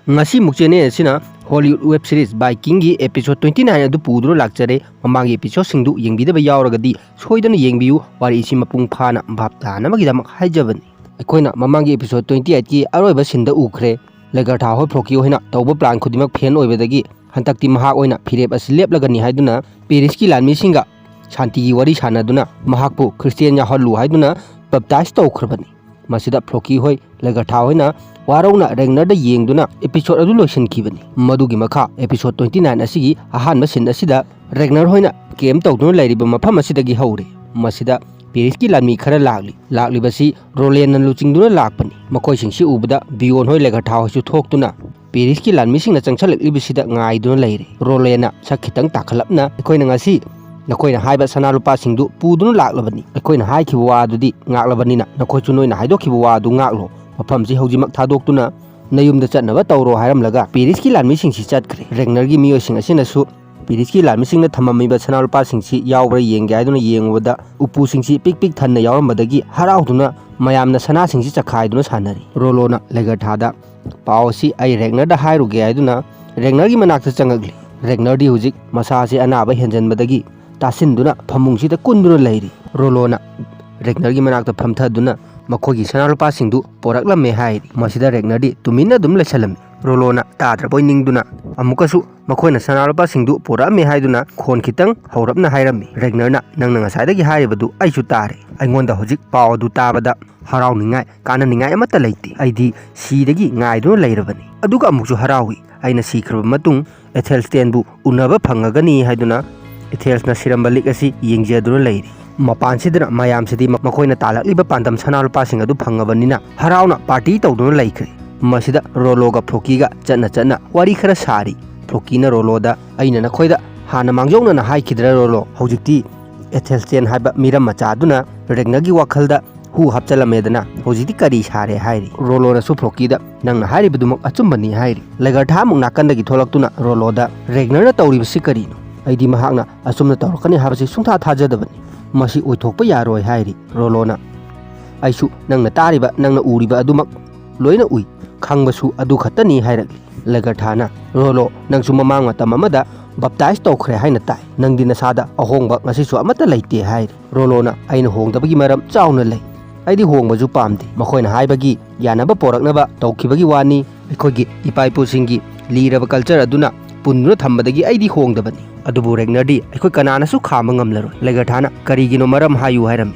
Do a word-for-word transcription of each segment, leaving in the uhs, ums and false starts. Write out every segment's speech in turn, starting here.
ꯉꯁꯤꯃꯨꯛ channel ꯑꯁꯤꯅ Hollywood web series Vikingꯒꯤ episode twenty nine ꯑꯗꯨ ꯄꯨꯗꯨꯅ ꯂꯥꯛꯆꯔꯦ꯫ ꯃꯃꯥꯡꯒꯤ episodeꯁꯤꯡꯗꯨ ꯌꯦꯡꯕꯤꯗꯕ ꯌꯥꯎꯔꯒꯗꯤ ꯁꯣꯏꯗꯅ ꯌꯦꯡꯕꯤꯌꯨ, ꯋꯥꯔꯤ ꯑꯁꯤ ꯃꯄꯨꯡ ꯐꯥꯅ ꯚꯥꯞ ꯇꯥꯅꯕꯒꯤꯗꯃꯛ ꯍꯥꯏꯖꯕꯅꯤ꯫ ꯑꯩꯈꯣꯏꯅ ꯃꯃꯥꯡꯒꯤ episode twenty eightꯀꯤ ꯑꯔꯣꯏꯕ sceneꯗ ꯎꯈ꯭ꯔꯦ꯫ ꯂꯦꯒꯔꯊꯥ ꯍꯣꯏ ꯐ꯭ꯂꯣꯀꯤ ꯍꯣꯏꯅ ꯇꯧꯕ plan ꯈꯨꯗꯤꯡꯃꯛ fail ꯑꯣꯏꯕꯗꯒꯤ ꯍꯟꯗꯛꯇꯤ ꯃꯍꯥꯛ ꯑꯣꯏꯅ ꯐꯤꯔꯦꯞ ꯑꯁꯤ ꯂꯦꯞꯂꯒꯅꯤ ꯍꯥꯏꯗꯨꯅ ꯄꯦꯔꯤꯁꯀꯤ ꯂꯥꯟꯃꯤꯁꯤꯡꯒ ꯁꯥꯟꯇꯤꯒꯤ ꯋꯥꯔꯤ ꯁꯥꯟꯅꯗꯨꯅ ꯃꯍꯥꯛꯄꯨ ꯈ꯭ꯔꯤꯁꯇꯤꯌꯥꯟ ꯌꯥꯎꯍꯜꯂꯨ ꯍꯥꯏꯗꯨꯅ baptize ꯇꯧꯈ꯭ꯔꯕꯅꯤ꯫ ꯃꯁꯤꯗ ꯐ꯭ꯂꯣꯀꯤ ꯍꯣꯏ ꯂꯦꯒꯔꯊꯥ ꯍꯣꯏꯅ ꯋꯥꯔꯧꯅ ꯔꯦꯒꯅꯔꯗ ꯌꯦꯡꯗꯨꯅ episode ꯑꯗꯨ ꯂꯣꯏꯁꯤꯟꯈꯤꯕꯅꯤ꯫ ꯃꯗꯨꯒꯤ ꯃꯈꯥ episode twenty nine ꯑꯁꯤꯒꯤ ꯑꯍꯥꯟꯕ scene ꯑꯁꯤꯗ ꯔꯦꯒꯅꯔ ꯍꯣꯏꯅ camp ꯇꯧꯗꯨꯅ ꯂꯩꯔꯤꯕ ꯃꯐꯝ ꯑꯁꯤꯗꯒꯤ ꯍꯧꯔꯦ꯫ ꯃꯁꯤꯗ ꯄꯦꯔꯤꯁꯀꯤ ꯂꯥꯟꯃꯤ ꯈꯔ ꯂꯥꯛꯂꯤ꯫ ꯂꯥꯛꯂꯤꯕꯁꯤ ꯔꯣꯂꯦꯟꯅ ꯂꯨꯆꯤꯡꯗꯨꯅ ꯂꯥꯛꯄꯅꯤ꯫ ꯃꯈꯣꯏꯁꯤꯡꯁꯤ ꯎꯕꯗ ꯕꯤꯌꯣꯟ ꯍꯣꯏ ꯂꯦꯒꯔꯊꯥ ꯍꯣꯏꯁꯨ ꯊꯣꯛꯇꯨꯅ ꯄꯦꯔꯤꯁꯀꯤ ꯂꯥꯟꯃꯤꯁꯤꯡꯅ ꯆꯪꯁꯤꯜꯂꯛꯂꯤꯕꯁꯤꯗ ꯉꯥꯏꯗꯨꯅ ꯂꯩꯔꯦ꯫ ꯔꯣꯂꯦꯟꯅ ꯁꯛ ꯈꯤꯇꯪ ꯇꯥꯈꯠꯂꯞꯅ ꯑꯩꯈꯣꯏꯅ ꯉꯁꯤ ꯅꯈꯣꯏꯅ ꯍꯥꯏꯕ ꯁꯅꯥ ꯂꯨꯄꯥꯁꯤꯡꯗꯨ ꯄꯨꯗꯨꯅ ꯂꯥꯛꯂꯕꯅꯤ꯫ ꯑꯩꯈꯣꯏꯅ ꯍꯥꯏꯈꯤꯕ ꯋꯥ ꯑꯗꯨꯗꯤ ꯉꯥꯛꯂꯕꯅꯤꯅ ꯅꯈꯣꯏꯁꯨ ꯅꯣꯏꯅ ꯍꯥꯏꯗꯣꯛꯈꯤꯕ ꯋꯥ ꯑꯗꯨ ꯉꯥꯛꯂꯣ꯫ ꯃꯐꯝꯁꯤ ꯍꯧꯖꯤꯛꯃꯛ ꯊꯥꯗꯣꯛꯇꯨꯅ ꯅꯌꯨꯝꯗ ꯆꯠꯅꯕ ꯇꯧꯔꯣ ꯍꯥꯏꯔꯝꯂꯒ ꯄꯦꯔꯤꯁꯀꯤ ꯂꯥꯟꯃꯤꯁꯤꯡꯁꯤ ꯆꯠꯈ꯭ꯔꯦ꯫ ꯔꯦꯒꯅꯔꯒꯤ ꯃꯤꯑꯣꯏꯁꯤꯡ ꯑꯁꯤꯅꯁꯨ ꯄꯦꯔꯤꯁꯀꯤ ꯂꯥꯟꯃꯤꯁꯤꯡꯅ ꯊꯝꯃꯝꯃꯤꯕ ꯁꯅꯥ ꯂꯨꯄꯥꯁꯤꯡꯁꯤ ꯌꯥꯎꯕ꯭ꯔꯥ ꯌꯦꯡꯒꯦ ꯍꯥꯏꯗꯨꯅ ꯌꯦꯡꯉꯨꯕꯗ ꯎꯄꯨꯁꯤꯡꯁꯤ ꯄꯤꯛ ꯄꯤꯛ ꯊꯟꯅ ꯌꯥꯎꯔꯝꯕꯗꯒꯤ ꯍꯔꯥꯎꯗꯨꯅ ꯃꯌꯥꯝꯅ ꯁꯅꯥꯁꯤꯡꯁꯤ ꯆꯈꯥꯏꯗꯨꯅ ꯁꯥꯟꯅꯔꯤ꯫ ꯔꯣꯂꯣꯅ ꯂꯦꯒꯔꯊꯥꯗ ꯄꯥꯎ ꯑꯁꯤ ꯑꯩ ꯔꯦꯒꯅꯔꯗ ꯍꯥꯏꯔꯨꯒꯦ ꯍꯥꯏꯗꯨꯅ ꯔꯦꯒꯅꯔꯒꯤ ꯃꯅꯥꯛꯇ ꯆꯪꯉꯛꯂꯤ꯫ ꯔꯦꯒꯅꯔꯗꯤ ꯍꯧꯖꯤꯛ ꯃꯁꯥꯁꯤ ꯑꯅꯥꯕ ꯍꯦꯟꯖꯟꯕꯗꯒꯤ ꯇꯥꯁꯤꯟꯗꯨꯅ ꯐꯃꯨꯡꯁꯤꯗ ꯀꯨꯟꯗꯨꯅ ꯂꯩꯔꯤ꯫ ꯔꯣꯂꯣꯅ ꯔꯦꯒꯅꯔꯒꯤ ꯃꯅꯥꯛꯇ ꯐꯝꯊꯗꯨꯅ ꯃꯈꯣꯏꯒꯤ ꯁꯅꯥ ꯂꯨꯄꯥꯁꯤꯡꯗꯨ ꯄꯣꯔꯛꯂꯝꯃꯦ ꯍꯥꯏꯔꯤ꯫ ꯃꯁꯤꯗ ꯔꯦꯒꯅꯔꯗꯤ ꯇꯨꯃꯤꯟꯅ ꯑꯗꯨꯝ ꯂꯩꯁꯜꯂꯝꯃꯤ꯫ ꯔꯣꯂꯣꯅ ꯇꯥꯗ꯭ꯔꯕꯣꯏ ꯅꯤꯡꯗꯨꯅ ꯑꯃꯨꯛꯀꯁꯨ ꯃꯈꯣꯏꯅ ꯁꯅꯥ ꯂꯨꯄꯥꯁꯤꯡꯗꯨ ꯄꯣꯔꯛꯑꯝꯃꯦ ꯍꯥꯏꯗꯨꯅ ꯈꯣꯟ ꯈꯤꯇꯪ ꯍꯧꯔꯞꯅ ꯍꯥꯏꯔꯝꯃꯤ꯫ ꯔꯦꯒꯅꯔꯅ, "ꯅꯪꯅ ꯉꯁꯥꯏꯗꯒꯤ ꯍꯥꯏꯔꯤꯕꯗꯨ ꯑꯩꯁꯨ ꯇꯥꯔꯦ꯫ ꯑꯩꯉꯣꯟꯗ ꯍꯧꯖꯤꯛ ꯄꯥꯎ ꯑꯗꯨ ꯇꯥꯕꯗ ꯍꯔꯥꯎꯅꯤꯡꯉꯥꯏ, ꯀꯥꯟꯅꯅꯤꯡꯉꯥꯏ ꯑꯃꯠꯇ ꯂꯩꯇꯦ꯫ ꯑꯩꯗꯤ ꯁꯤꯗꯒꯤ ꯉꯥꯏꯗꯨꯅ ꯂꯩꯔꯕꯅꯤ꯫ ꯑꯗꯨꯒ ꯑꯃꯨꯛꯁꯨ ꯍꯔꯥꯎꯏ꯫ ꯑꯩꯅ ꯁꯤꯈ꯭ꯔꯕ ꯃꯇꯨꯡ ꯑꯦꯊꯦꯜꯁꯇꯦꯟꯕꯨ ꯎꯅꯕ ꯐꯪꯉꯒꯅꯤ ꯍꯥꯏꯗꯨꯅ ꯑꯦꯊꯦꯜꯁꯅ ꯁꯤꯔꯝꯕ ꯂꯤꯛ ꯑꯁꯤ ꯌꯦꯡꯖꯗꯨꯅ ꯂꯩꯔꯤ꯫ ꯃꯄꯥꯟꯁꯤꯗꯅ ꯃꯌꯥꯝꯁꯤꯗꯤ ꯃꯈꯣꯏꯅ ꯇꯥꯜꯂꯛꯂꯤꯕ ꯄꯥꯟꯗꯝ ꯁꯅꯥ ꯂꯨꯄꯥꯁꯤꯡ ꯑꯗꯨ ꯐꯪꯉꯕꯅꯤꯅ ꯍꯔꯥꯎꯅ ꯄꯥꯔꯇꯤ ꯇꯧꯗꯨꯅ ꯂꯩꯈ꯭ꯔꯦ꯫ ꯃꯁꯤꯗ ꯔꯣꯂꯣꯒ ꯐ꯭ꯂꯣꯀꯤꯒ ꯆꯠꯅ ꯆꯠꯅ ꯋꯥꯔꯤ ꯈꯔ ꯁꯥꯔꯤ꯫ ꯐ꯭ꯂꯣꯀꯤꯅ ꯔꯣꯂꯣꯗ, "ꯑꯩꯅ ꯅꯈꯣꯏꯗ ꯍꯥꯟꯅ ꯃꯥꯡꯖꯧꯅꯅ ꯍꯥꯏꯈꯤꯗ꯭ꯔꯥ ꯔꯣꯂꯣ? ꯍꯧꯖꯤꯛꯇꯤ ꯑꯦꯊꯦꯜꯁꯇꯦꯟ ꯍꯥꯏꯕ ꯃꯤꯔꯝ ꯃꯆꯥ ꯑꯗꯨꯅ ꯔꯦꯒꯅꯔꯒꯤ ꯋꯥꯈꯜꯗ ꯍꯨ ꯍꯥꯞꯆꯜꯂꯝꯃꯦꯗꯅ, ꯍꯧꯖꯤꯛꯇꯤ ꯀꯔꯤ ꯁꯥꯔꯦ?" ꯍꯥꯏꯔꯤ꯫ ꯔꯣꯂꯣꯅꯁꯨ ꯐ꯭ꯂꯣꯀꯤꯗ, "ꯅꯪꯅ ꯍꯥꯏꯔꯤꯕꯗꯨꯃꯛ ꯑꯆꯨꯝꯕꯅꯤ" ꯍꯥꯏꯔꯤ꯫ ꯂꯦꯒꯔꯊꯥ ꯑꯃꯨꯛ ꯅꯥꯀꯟꯗꯒꯤ ꯊꯣꯛꯂꯛꯇꯨꯅ ꯔꯣꯂꯣꯗ, "ꯔꯦꯒꯅꯔꯅ ꯇꯧꯔꯤꯕꯁꯤ ꯀꯔꯤꯅꯣ? ꯑꯩꯗꯤ ꯃꯍꯥꯛꯅ ꯑꯆꯨꯝꯅ ꯇꯧꯔꯛꯀꯅꯤ ꯍꯥꯏꯕꯁꯤ ꯁꯨꯡꯊꯥ ꯊꯥꯖꯗꯕꯅꯤ꯫ ꯃꯁꯤ ꯑꯣꯏꯊꯣꯛꯄ ꯌꯥꯔꯣꯏ" ꯍꯥꯏꯔꯤ꯫ ꯔꯣꯂꯣꯅ, "ꯑꯩꯁꯨ ꯅꯪꯅ ꯇꯥꯔꯤꯕ, ꯅꯪꯅ ꯎꯔꯤꯕ ꯑꯗꯨꯃꯛ ꯂꯣꯏꯅ ꯎꯏ꯫ ꯈꯪꯕꯁꯨ ꯑꯗꯨ ꯈꯛꯇꯅꯤ ꯍꯥꯏꯔꯛꯂꯤ꯫ ꯂꯦꯒꯔꯊꯥꯅ, "ꯔꯣꯂꯣ, ꯅꯪꯁꯨ ꯃꯃꯥꯡ ꯃꯇꯝ ꯑꯃꯗ ꯕꯞꯇꯥꯏꯖ ꯇꯧꯈ꯭ꯔꯦ ꯍꯥꯏꯅ ꯇꯥꯏ꯫ ꯅꯪꯗꯤ ꯅꯁꯥꯗ ꯑꯍꯣꯡꯕ ꯉꯁꯤꯁꯨ ꯑꯃꯠꯇ ꯂꯩꯇꯦ" ꯍꯥꯏꯔꯤ꯫ ꯔꯣꯂꯣꯅ, "ꯑꯩꯅ ꯍꯣꯡꯗꯕꯒꯤ ꯃꯔꯝ ꯆꯥꯎꯅ ꯂꯩ꯫ ꯑꯩꯗꯤ ꯍꯣꯡꯕꯁꯨ ꯄꯥꯝꯗꯦ꯫ ꯃꯈꯣꯏꯅ ꯍꯥꯏꯕꯒꯤ ꯌꯥꯅꯕ ꯄꯣꯔꯛꯅꯕ ꯇꯧꯈꯤꯕꯒꯤ ꯋꯥꯅꯤ꯫ ꯑꯩꯈꯣꯏꯒꯤ ꯏꯄꯥ ꯏꯄꯨꯁꯤꯡꯒꯤ ꯂꯤꯔꯕ ꯀꯜꯆꯔ ꯑꯗꯨꯅ ꯄꯨꯟꯗꯨꯅ ꯊꯝꯕꯗꯒꯤ ꯑꯩꯗꯤ ꯍꯣꯡꯗꯕꯅꯤ꯫ ꯑꯗꯨꯕꯨ ꯔꯦꯒꯅꯔꯗꯤ ꯑꯩꯈꯣꯏ ꯀꯅꯥꯅꯁꯨ ꯈꯥꯝꯕ ꯉꯝꯂꯔꯣꯏ꯫" ꯂꯦꯒꯔꯊꯥꯅ, "ꯀꯔꯤꯒꯤꯅꯣ? ꯃꯔꯝ ꯍꯥꯏꯌꯨ" ꯍꯥꯏꯔꯝꯃꯤ꯫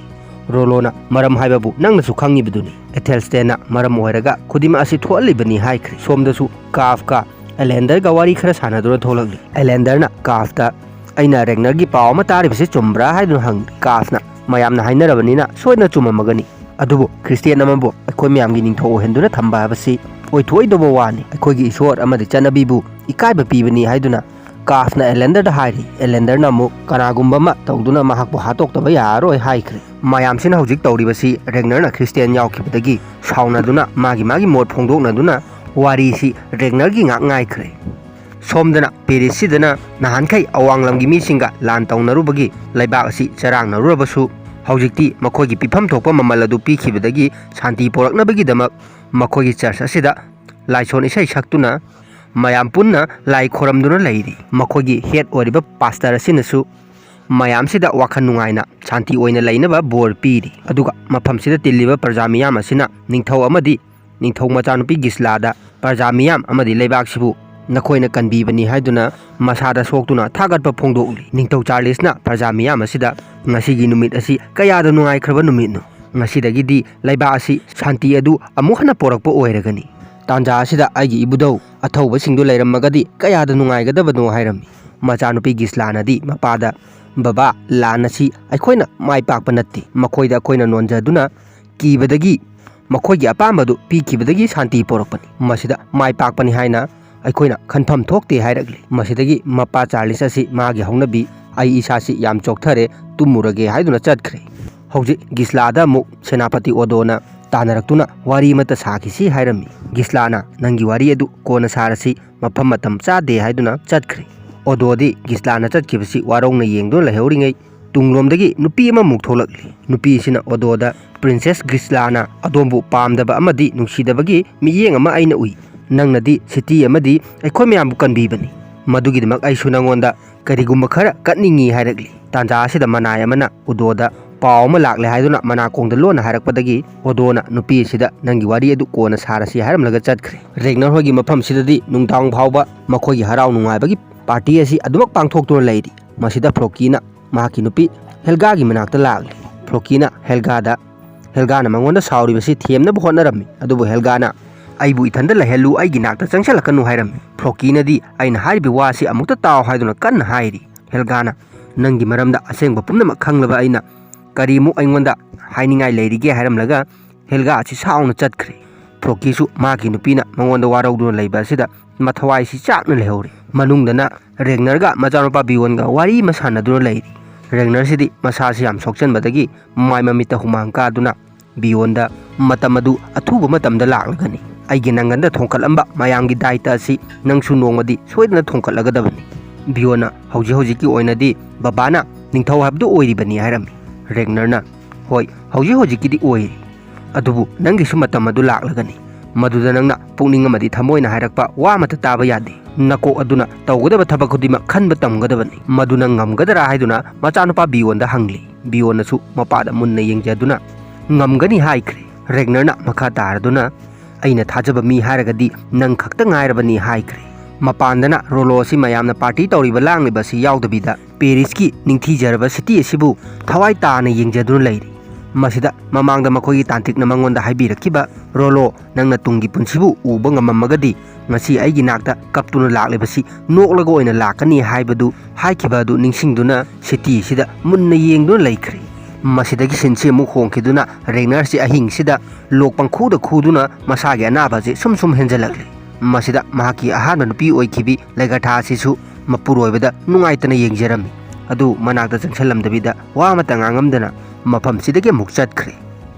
ꯔꯣꯂꯣꯅ, "ꯃꯔꯝ ꯍꯥꯏꯕꯕꯨ ꯅꯪꯅꯁꯨ ꯈꯪꯉꯤꯕꯗꯨꯅꯤ꯫ ꯑꯦꯊꯦꯜꯁꯇꯦꯟꯅ ꯃꯔꯝ ꯑꯣꯏꯔꯒ ꯈꯨꯗꯤꯡꯃꯛ ꯑꯁꯤ ꯊꯣꯛꯍꯜꯂꯤꯕꯅꯤ" ꯍꯥꯏꯈ꯭ꯔꯦ꯫ ꯁꯣꯝꯗꯁꯨ ꯀꯥꯐꯀ ꯑꯦꯂꯦꯟꯗꯔꯒ ꯋꯥꯔꯤ ꯈꯔ ꯁꯥꯟꯅꯗꯨꯅ ꯊꯣꯛꯂꯛꯂꯤ꯫ ꯑꯦꯂꯦꯟꯗꯔꯅ ꯀꯥꯐꯇ, "ꯑꯩꯅ ꯔꯦꯒꯅꯔꯒꯤ ꯄꯥꯎ ꯑꯃ ꯇꯥꯔꯤꯕꯁꯤ ꯆꯨꯝꯕ꯭ꯔꯥ?" ꯍꯥꯏꯗꯨꯅ ꯍꯪꯂꯤ꯫ ꯀꯥꯐꯅ, "ꯃꯌꯥꯝꯅ ꯍꯥꯏꯅꯔꯕꯅꯤꯅ ꯁꯣꯏꯗꯅ ꯆꯨꯝꯃꯝꯃꯒꯅꯤ꯫ ꯑꯗꯨꯕꯨ ꯈ꯭ꯔꯤꯁꯇꯤꯌꯥꯟ ꯑꯃꯕꯨ ꯑꯩꯈꯣꯏ ꯃꯌꯥꯝꯒꯤ ꯅꯤꯡꯊꯧ ꯑꯣꯏꯍꯟꯗꯨꯅ ꯊꯝꯕ ꯍꯥꯏꯕꯁꯤ ꯑꯣꯏꯊꯣꯛꯑꯣꯏꯗꯧꯕ ꯋꯥꯅꯤ꯫ ꯑꯩꯈꯣꯏꯒꯤ ꯏꯁꯣꯔ ꯑꯃꯗꯤ ꯆꯠꯅꯕꯤꯕꯨ ꯏꯀꯥꯏꯕ ꯄꯤꯕꯅꯤ" ꯍꯥꯏꯗꯨꯅ ꯀꯥꯐꯅ ꯑꯦꯂꯦꯟꯗꯔꯗ ꯍꯥꯏꯔꯤ꯫ ꯑꯦꯂꯦꯟꯗꯔꯅ ꯑꯃꯨꯛ ꯀꯅꯥꯒꯨꯝꯕ ꯑꯃ ꯇꯧꯗꯨꯅ ꯃꯍꯥꯛꯄꯨ ꯍꯥꯠꯇꯣꯛꯇꯕ ꯌꯥꯔꯔꯣꯏ ꯍꯥꯏꯈ꯭ꯔꯦ꯫ ꯃꯌꯥꯝꯁꯤꯅ ꯍꯧꯖꯤꯛ ꯇꯧꯔꯤꯕꯁꯤ ꯔꯦꯒꯅꯔꯅ ꯈ꯭ꯔꯤꯁꯇꯤꯌꯥꯟ ꯌꯥꯎꯈꯤꯕꯗꯒꯤ ꯁꯥꯎꯅꯗꯨꯅ ꯃꯥꯒꯤ ꯃꯥꯒꯤ ꯃꯣꯠ ꯐꯣꯡꯗꯣꯛꯅꯗꯨꯅ ꯋꯥꯔꯤꯁꯤ ꯔꯦꯒꯅꯔꯒꯤ ꯉꯥꯛ ꯉꯥꯏꯈ꯭ꯔꯦ꯫ ꯁꯣꯝꯗꯅ ꯄꯦꯔꯤꯁꯁꯤꯗꯅ ꯅꯍꯥꯟꯈꯩ ꯑꯋꯥꯡꯂꯝꯒꯤ ꯃꯤꯁꯤꯡꯒ ꯂꯥꯟ ꯇꯧꯅꯔꯨꯕꯒꯤ ꯂꯩꯕꯥꯛ ꯑꯁꯤ ꯆꯔꯥꯡꯅꯔꯨꯔꯕꯁꯨ, ꯍꯧꯖꯤꯛꯇꯤ ꯃꯈꯣꯏꯒꯤ ꯄꯤꯐꯝ ꯊꯣꯛꯄ ꯃꯃꯜ ꯑꯗꯨ ꯄꯤꯈꯤꯕꯗꯒꯤ ꯁꯥꯟꯇꯤ ꯄꯣꯔꯛꯅꯕꯒꯤꯗꯃꯛ ꯃꯈꯣꯏꯒꯤ ꯆꯔꯆ ꯑꯁꯤꯗ ꯂꯥꯏꯁꯣꯟ ꯏꯁꯩ ꯁꯛꯇꯨꯅ ꯃꯌꯥꯝ ꯄꯨꯟꯅ ꯂꯥꯏ ꯈꯣꯏꯔꯝꯗꯨꯅ ꯂꯩꯔꯤ꯫ ꯃꯈꯣꯏꯒꯤ ꯍꯦꯗ ꯑꯣꯏꯔꯤꯕ ꯄꯥꯁꯇꯔ ꯑꯁꯤꯅꯁꯨ ꯃꯌꯥꯝꯁꯤꯗ ꯋꯥꯈꯜ ꯅꯨꯡꯉꯥꯏꯅ ꯁꯥꯟꯇꯤ ꯑꯣꯏꯅ ꯂꯩꯅꯕ ꯕꯣꯔ ꯄꯤꯔꯤ꯫ ꯑꯗꯨꯒ ꯃꯐꯝꯁꯤꯗ ꯇꯤꯜꯂꯤꯕ ꯄ꯭ꯔꯖꯥ ꯃꯤꯌꯥꯝ ꯑꯁꯤꯅ ꯅꯤꯡꯊꯧ ꯑꯃꯗꯤ ꯅꯤꯡꯊꯧ ꯃꯆꯥꯅꯨꯄꯤ ꯒꯤꯁꯂꯥꯗ ꯄ꯭ꯔꯖꯥ ꯃꯤꯌꯥꯝ ꯑꯃꯗꯤ ꯂꯩꯕꯥꯛꯁꯤꯕꯨ ꯅꯈꯣꯏꯅ ꯀꯟꯕꯤꯕꯅꯤ ꯍꯥꯏꯗꯨꯅ ꯃꯁꯥꯗ ꯁꯣꯛꯇꯨꯅ ꯊꯥꯒꯠꯄ ꯐꯣꯡꯗꯣꯛꯂꯤ꯫ ꯅꯤꯡꯊꯧ ꯆꯥꯔꯂꯤꯁꯅ ꯄ꯭ꯔꯖꯥ ꯃꯤꯌꯥꯝ ꯑꯁꯤꯗ ꯉꯁꯤꯒꯤ ꯅꯨꯃꯤꯠ ꯑꯁꯤ ꯀꯌꯥꯗ ꯅꯨꯡꯉꯥꯏꯈ꯭ꯔꯕ ꯅꯨꯃꯤꯠꯅꯣ꯫ ꯉꯁꯤꯗꯒꯤꯗꯤ ꯂꯩꯕꯥꯛ ꯑꯁꯤ ꯁꯥꯟꯇꯤ ꯑꯗꯨ ꯑꯃꯨꯛ ꯍꯟꯅ ꯄꯣꯔꯛꯄ ꯑꯣꯏꯔꯒꯅꯤ꯫ ꯇꯥꯟꯖꯥ ꯑꯁꯤꯗ ꯑꯩꯒꯤ ꯏꯕꯨꯙꯧ ꯑꯊꯧꯕꯁꯤꯡꯗꯨ ꯂꯩꯔꯝꯃꯒꯗꯤ ꯀꯌꯥꯗ ꯅꯨꯡꯉꯥꯏꯒꯗꯕꯅꯣ ꯍꯥꯏꯔꯝꯃꯤ꯫ ꯃꯆꯥꯅꯨꯄꯤ ꯒꯤꯁꯂꯥꯅꯗꯤ ꯃꯄꯥꯗ, "ꯕꯕꯥ, ꯂꯥꯟ ꯑꯁꯤ ꯑꯩꯈꯣꯏꯅ ꯃꯥꯏ ꯄꯥꯛꯄ ꯅꯠꯇꯦ꯫ ꯃꯈꯣꯏꯗ ꯑꯩꯈꯣꯏꯅ ꯅꯣꯟꯖꯗꯨꯅ ꯀꯤꯕꯗꯒꯤ ꯃꯈꯣꯏꯒꯤ ꯑꯄꯥꯝꯕꯗꯨ ꯄꯤꯈꯤꯕꯗꯒꯤ ꯁꯥꯟꯇꯤ ꯄꯣꯔꯛꯄꯅꯤ꯫ ꯃꯁꯤꯗ ꯃꯥꯏ ꯄꯥꯛꯄꯅꯤ ꯍꯥꯏꯅ ꯑꯩꯈꯣꯏꯅ ꯈꯟꯐꯝ ꯊꯣꯛꯇꯦ" ꯍꯥꯏꯔꯛꯂꯤ꯫ ꯃꯁꯤꯗꯒꯤ ꯃꯄꯥ ꯆꯥꯔꯂꯤꯁ ꯑꯁꯤ ꯃꯥꯒꯤ ꯍꯧꯅꯕꯤ, "ꯑꯩ ꯏꯁꯥꯁꯤ ꯌꯥꯝ ꯆꯣꯛꯊꯔꯦ, ꯇꯨꯝꯃꯨꯔꯒꯦ" ꯍꯥꯏꯗꯨꯅ ꯆꯠꯈ꯭ꯔꯦ꯫ ꯍꯧꯖꯤꯛ ꯒꯤꯁꯂꯥꯗ ꯑꯃꯨꯛ ꯁꯦꯅꯥꯄꯇꯤ ꯑꯣꯗꯣꯅ ꯇꯥꯟꯅꯔꯛꯇꯨꯅ ꯋꯥꯔꯤ ꯑꯃꯠꯇ ꯁꯥꯈꯤꯁꯤ ꯍꯥꯏꯔꯝꯃꯤ꯫ ꯒꯤꯁꯂꯥꯅ, "ꯅꯪꯒꯤ ꯋꯥꯔꯤ ꯑꯗꯨ ꯀꯣꯟꯅ ꯁꯥꯔꯁꯤ, ꯃꯐꯝ ꯃꯇꯝ ꯆꯥꯗꯦ" ꯍꯥꯏꯗꯨꯅ ꯆꯠꯈ꯭ꯔꯦ꯫ ꯑꯣꯗꯣꯗꯤ ꯒꯤꯁꯂꯥꯅ ꯆꯠꯈꯤꯕꯁꯤ ꯋꯥꯔꯧꯅ ꯌꯦꯡꯗꯨꯅ ꯂꯩꯍꯧꯔꯤꯉꯩ ꯇꯨꯡꯂꯣꯝꯗꯒꯤ ꯅꯨꯄꯤ ꯑꯃꯃꯨꯛ ꯊꯣꯛꯂꯛꯂꯤ꯫ ꯅꯨꯄꯤꯁꯤꯅ ꯑꯣꯗꯣꯗ, "ꯄ꯭ꯔꯤꯟꯁꯦꯁ ꯒ꯭ꯔꯤꯁꯂꯥꯅ ꯑꯗꯣꯝꯕꯨ ꯄꯥꯝꯗꯕ ꯑꯃꯗꯤ ꯅꯨꯡꯁꯤꯗꯕꯒꯤ ꯃꯤꯠꯌꯦꯡ ꯑꯃ ꯑꯩꯅ ꯎꯏ꯫ ꯅꯪꯅꯗꯤ ꯁꯤꯇꯤ ꯑꯃꯗꯤ ꯑꯩꯈꯣꯏ ꯃꯌꯥꯝꯕꯨ ꯀꯟꯕꯤꯕꯅꯤ꯫ ꯃꯗꯨꯒꯤꯗꯃꯛ ꯑꯩꯁꯨ ꯅꯪꯉꯣꯟꯗ ꯀꯔꯤꯒꯨꯝꯕ ꯈꯔ ꯀꯠꯅꯤꯡꯏ" ꯍꯥꯏꯔꯛꯂꯤ꯫ ꯇꯥꯟꯖꯥ ꯑꯁꯤꯗ ꯃꯅꯥꯏ ꯑꯃꯅ ꯑꯣꯗꯣꯗ ꯄꯥꯎ ꯑꯃ ꯂꯥꯛꯂꯦ ꯍꯥꯏꯗꯨꯅ ꯃꯅꯥꯀꯣꯡꯗ ꯂꯣꯟꯅ ꯍꯥꯏꯔꯛꯄꯗꯒꯤ ꯑꯣꯗꯣꯅ ꯅꯨꯄꯤ ꯑꯁꯤꯗ "ꯅꯪꯒꯤ ꯋꯥꯔꯤ ꯑꯗꯨ ꯀꯣꯟꯅ ꯁꯥꯔꯁꯤ" ꯍꯥꯏꯔꯝꯂꯒ ꯆꯠꯈ꯭ꯔꯦ꯫ ꯔꯦꯒꯅꯔ ꯍꯣꯏꯒꯤ ꯃꯐꯝꯁꯤꯗꯗꯤ ꯅꯨꯡꯗꯥꯡ ꯐꯥꯎꯕ ꯃꯈꯣꯏꯒꯤ ꯍꯔꯥꯎ ꯅꯨꯡꯉꯥꯏꯕꯒꯤ ꯄꯥꯔꯇꯤ ꯑꯁꯤ ꯑꯗꯨꯃꯛ ꯄꯥꯡꯊꯣꯛꯇꯨꯅ ꯂꯩꯔꯤ꯫ ꯃꯁꯤꯗ ꯐ꯭ꯂꯣꯀꯤꯅ ꯃꯍꯥꯛꯀꯤ ꯅꯨꯄꯤ ꯍꯦꯜꯒꯥꯒꯤ ꯃꯅꯥꯛꯇ ꯂꯥꯛꯂꯤ꯫ ꯐ꯭ꯂꯣꯀꯤꯅ ꯍꯦꯜꯒꯥꯗ, ꯍꯦꯜꯒꯥꯅ ꯃꯉꯣꯟꯗ ꯁꯥꯎꯔꯤꯕꯁꯤ ꯊꯦꯝꯅꯕ ꯍꯣꯠꯅꯔꯝꯃꯤ, ꯑꯗꯨꯕꯨ ꯍꯦꯜꯒꯥꯅ "ꯑꯩꯕꯨ ꯏꯊꯟꯗ ꯂꯩꯍꯜꯂꯨ, ꯑꯩꯒꯤ ꯅꯥꯛꯇ ꯆꯪꯁꯤꯜꯂꯛꯀꯅꯨ" ꯍꯥꯏꯔꯝꯃꯤ꯫ ꯐ꯭ꯂꯣꯀꯤꯅꯗꯤ "ꯑꯩꯅ ꯍꯥꯏꯔꯤꯕ ꯋꯥꯁꯤ ꯑꯃꯨꯛꯇ ꯇꯥꯎ" ꯍꯥꯏꯗꯨꯅ ꯀꯟꯅ ꯍꯥꯏꯔꯤ꯫ ꯍꯦꯜꯒꯥꯅ "ꯅꯪꯒꯤ ꯃꯔꯝꯗ ꯑꯁꯦꯡꯕ ꯄꯨꯝꯅꯃꯛ ꯈꯪꯂꯕ ꯑꯩꯅ ꯀꯔꯤꯃꯨꯛ ꯑꯩꯉꯣꯟꯗ ꯍꯥꯏꯅꯤꯡꯉꯥꯏ ꯂꯩꯔꯤꯒꯦ?" ꯍꯥꯏꯔꯝꯂꯒ ꯍꯦꯜꯒꯥ ꯑꯁꯤ ꯁꯥꯎꯅ ꯆꯠꯈ꯭ꯔꯦ꯫ ꯐ꯭ꯂꯣꯀꯤꯁꯨ ꯃꯍꯥꯛꯀꯤ ꯅꯨꯄꯤꯅ ꯃꯉꯣꯟꯗ ꯋꯥꯔꯧꯗꯨꯅ ꯂꯩꯕ ꯑꯁꯤꯗ ꯃꯊꯋꯥꯏꯁꯤ ꯆꯥꯛꯅ ꯂꯩꯍꯧꯔꯦ꯫ ꯃꯅꯨꯡꯗꯅ ꯔꯦꯒꯅꯔꯒ ꯃꯆꯥꯅꯨꯄꯥ ꯕꯤꯌꯣꯟꯒ ꯋꯥꯔꯤ ꯑꯃ ꯁꯥꯟꯅꯗꯨꯅ ꯂꯩꯔꯤ꯫ ꯔꯦꯒꯅꯔꯁꯤꯗꯤ ꯃꯁꯥꯁꯤ ꯌꯥꯝ ꯁꯣꯛꯆꯟꯕꯗꯒꯤ ꯃꯃꯥꯏ ꯃꯃꯤꯠꯇ ꯍꯨꯃꯥꯡ ꯀꯥꯗꯨꯅ ꯕꯤꯌꯣꯟꯗ "ꯃꯇꯝ ꯑꯗꯨ ꯑꯊꯨꯕ ꯃꯇꯝꯗ ꯂꯥꯛꯂꯒꯅꯤ꯫ ꯑꯩꯒꯤ ꯅꯪꯒꯟꯗ ꯊꯣꯡꯀꯠꯂꯝꯕ ꯃꯌꯥꯝꯒꯤ ꯗꯥꯏꯇ ꯑꯁꯤ ꯅꯪꯁꯨ ꯅꯣꯡꯃꯗꯤ ꯁꯣꯏꯗꯅ ꯊꯣꯡꯀꯠꯂꯒꯗꯕꯅꯤ꯫" ꯕꯤꯌꯣꯟꯅ "ꯍꯧꯖꯤꯛ ꯍꯧꯖꯤꯛꯀꯤ ꯑꯣꯏꯅꯗꯤ ꯕꯕꯥꯅ ꯅꯤꯡꯊꯧ ꯍꯥꯏꯕꯗꯨ ꯑꯣꯏꯔꯤꯕꯅꯤ" ꯍꯥꯏꯔꯝꯃꯤ꯫ ꯔꯦꯒꯅꯔꯅ "ꯍꯣꯏ, ꯍꯧꯖꯤꯛ ꯍꯧꯖꯤꯛꯀꯤꯗꯤ ꯑꯣꯏꯔꯤ, ꯑꯗꯨꯕꯨ ꯅꯪꯒꯤꯁꯨ ꯃꯇꯝ ꯑꯗꯨ ꯂꯥꯛꯂꯒꯅꯤ꯫ ꯃꯗꯨꯗ ꯅꯪꯅ ꯄꯨꯛꯅꯤꯡ ꯑꯃꯗꯤ ꯊꯃꯣꯏꯅ ꯍꯥꯏꯔꯛꯄ ꯋꯥ ꯑꯃꯠꯇ ꯇꯥꯕ ꯌꯥꯗꯦ꯫ ꯅꯀꯣꯛ ꯑꯗꯨꯅ ꯇꯧꯒꯗꯕ ꯊꯕꯛ ꯈꯨꯗꯤꯡꯃꯛ ꯈꯟꯕ ꯇꯝꯒꯗꯕꯅꯤ꯫ ꯃꯗꯨ ꯅꯪ ꯉꯝꯒꯗ꯭ꯔꯥ?" ꯍꯥꯏꯗꯨꯅ ꯃꯆꯥꯅꯨꯄꯥ ꯕꯤꯌꯣꯟꯗ ꯍꯪꯂꯤ꯫ ꯕꯤꯌꯣꯟꯅꯁꯨ ꯃꯄꯥꯗ ꯃꯨꯟꯅ ꯌꯦꯡꯖꯗꯨꯅ "ꯉꯝꯒꯅꯤ" ꯍꯥꯏꯈ꯭ꯔꯦ꯫ ꯔꯦꯒꯅꯔꯅ ꯃꯈꯥ ꯇꯥꯔꯗꯨꯅ "ꯑꯩꯅ ꯊꯥꯖꯕ ꯃꯤ ꯍꯥꯏꯔꯒꯗꯤ ꯅꯪ ꯈꯛꯇ ꯉꯥꯏꯔꯕꯅꯤ" ꯍꯥꯏꯈ꯭ꯔꯦ꯫ ꯃꯄꯥꯟꯗꯅ ꯔꯣꯂꯣ ꯑꯁꯤ ꯃꯌꯥꯝꯅ ꯄꯥꯔꯇꯤ ꯇꯧꯔꯤꯕ ꯂꯥꯡꯂꯤꯕ ꯑꯁꯤ ꯌꯥꯎꯗꯕꯤꯗ ꯄꯦꯔꯤꯁꯀꯤ ꯅꯤꯡꯊꯤꯖꯔꯕ ꯁꯤꯇꯤ ꯑꯁꯤꯕꯨ ꯊꯋꯥꯏ ꯇꯥꯅ ꯌꯦꯡꯖꯗꯨꯅ ꯂꯩꯔꯤ꯫ ꯃꯁꯤꯗ ꯃꯃꯥꯡꯗ ꯃꯈꯣꯏꯒꯤ ꯇꯥꯟꯇ꯭ꯔꯤꯛꯅ ꯃꯉꯣꯟꯗ ꯍꯥꯏꯕꯤꯔꯛꯈꯤꯕ, "ꯔꯣꯂꯣ, ꯅꯪꯅ ꯇꯨꯡꯒꯤ ꯄꯨꯟꯁꯤꯕꯨ ꯎꯕ ꯉꯝꯃꯝꯃꯒꯗꯤ ꯉꯁꯤ ꯑꯩꯒꯤ ꯅꯥꯛꯇ ꯀꯞꯇꯨꯅ ꯂꯥꯛꯂꯤꯕꯁꯤ ꯅꯣꯛꯂꯒ ꯑꯣꯏꯅ ꯂꯥꯛꯀꯅꯤ" ꯍꯥꯏꯕꯗꯨ, ꯍꯥꯏꯈꯤꯕ ꯑꯗꯨ ꯅꯤꯡꯁꯤꯡꯗꯨꯅ ꯁꯤꯇꯤ ꯑꯁꯤꯗ ꯃꯨꯟꯅ ꯌꯦꯡꯗꯨꯅ ꯂꯩꯈ꯭ꯔꯦ꯫ ꯃꯁꯤꯗꯒꯤ ꯁꯤꯟꯁꯤ ꯑꯃꯨꯛ ꯍꯣꯡꯈꯤꯗꯨꯅ ꯔꯦꯒꯅꯔꯁꯤ ꯑꯍꯤꯡꯁꯤꯗ ꯂꯣꯛ ꯄꯪꯈꯨꯗ ꯈꯨꯗꯨꯅ ꯃꯁꯥꯒꯤ ꯑꯅꯥꯕ ꯑꯁꯤ ꯁꯨꯝ ꯁꯨꯝ ꯍꯦꯟꯖꯜꯂꯛꯂꯤ꯫ ꯃꯁꯤꯗ ꯃꯍꯥꯛꯀꯤ ꯑꯍꯥꯟꯕ ꯅꯨꯄꯤ ꯑꯣꯏꯈꯤꯕꯤ ꯂꯩꯒꯊꯥ ꯑꯁꯤꯁꯨ ꯃꯄꯨꯔꯣꯏꯕꯗ ꯅꯨꯡꯉꯥꯏꯇꯅ ꯌꯦꯡꯖꯔꯝꯃꯤ꯫ ꯑꯗꯨ ꯃꯅꯥꯛꯇ ꯆꯪꯁꯤꯜꯂꯝꯗꯕꯤꯗ ꯋꯥ ꯑꯃꯠꯇ ꯉꯥꯡꯉꯝꯗꯅ ꯃꯐꯝꯁꯤꯗꯒꯤ ꯑꯃꯨꯛ ꯆꯠꯈ꯭ꯔꯦ꯫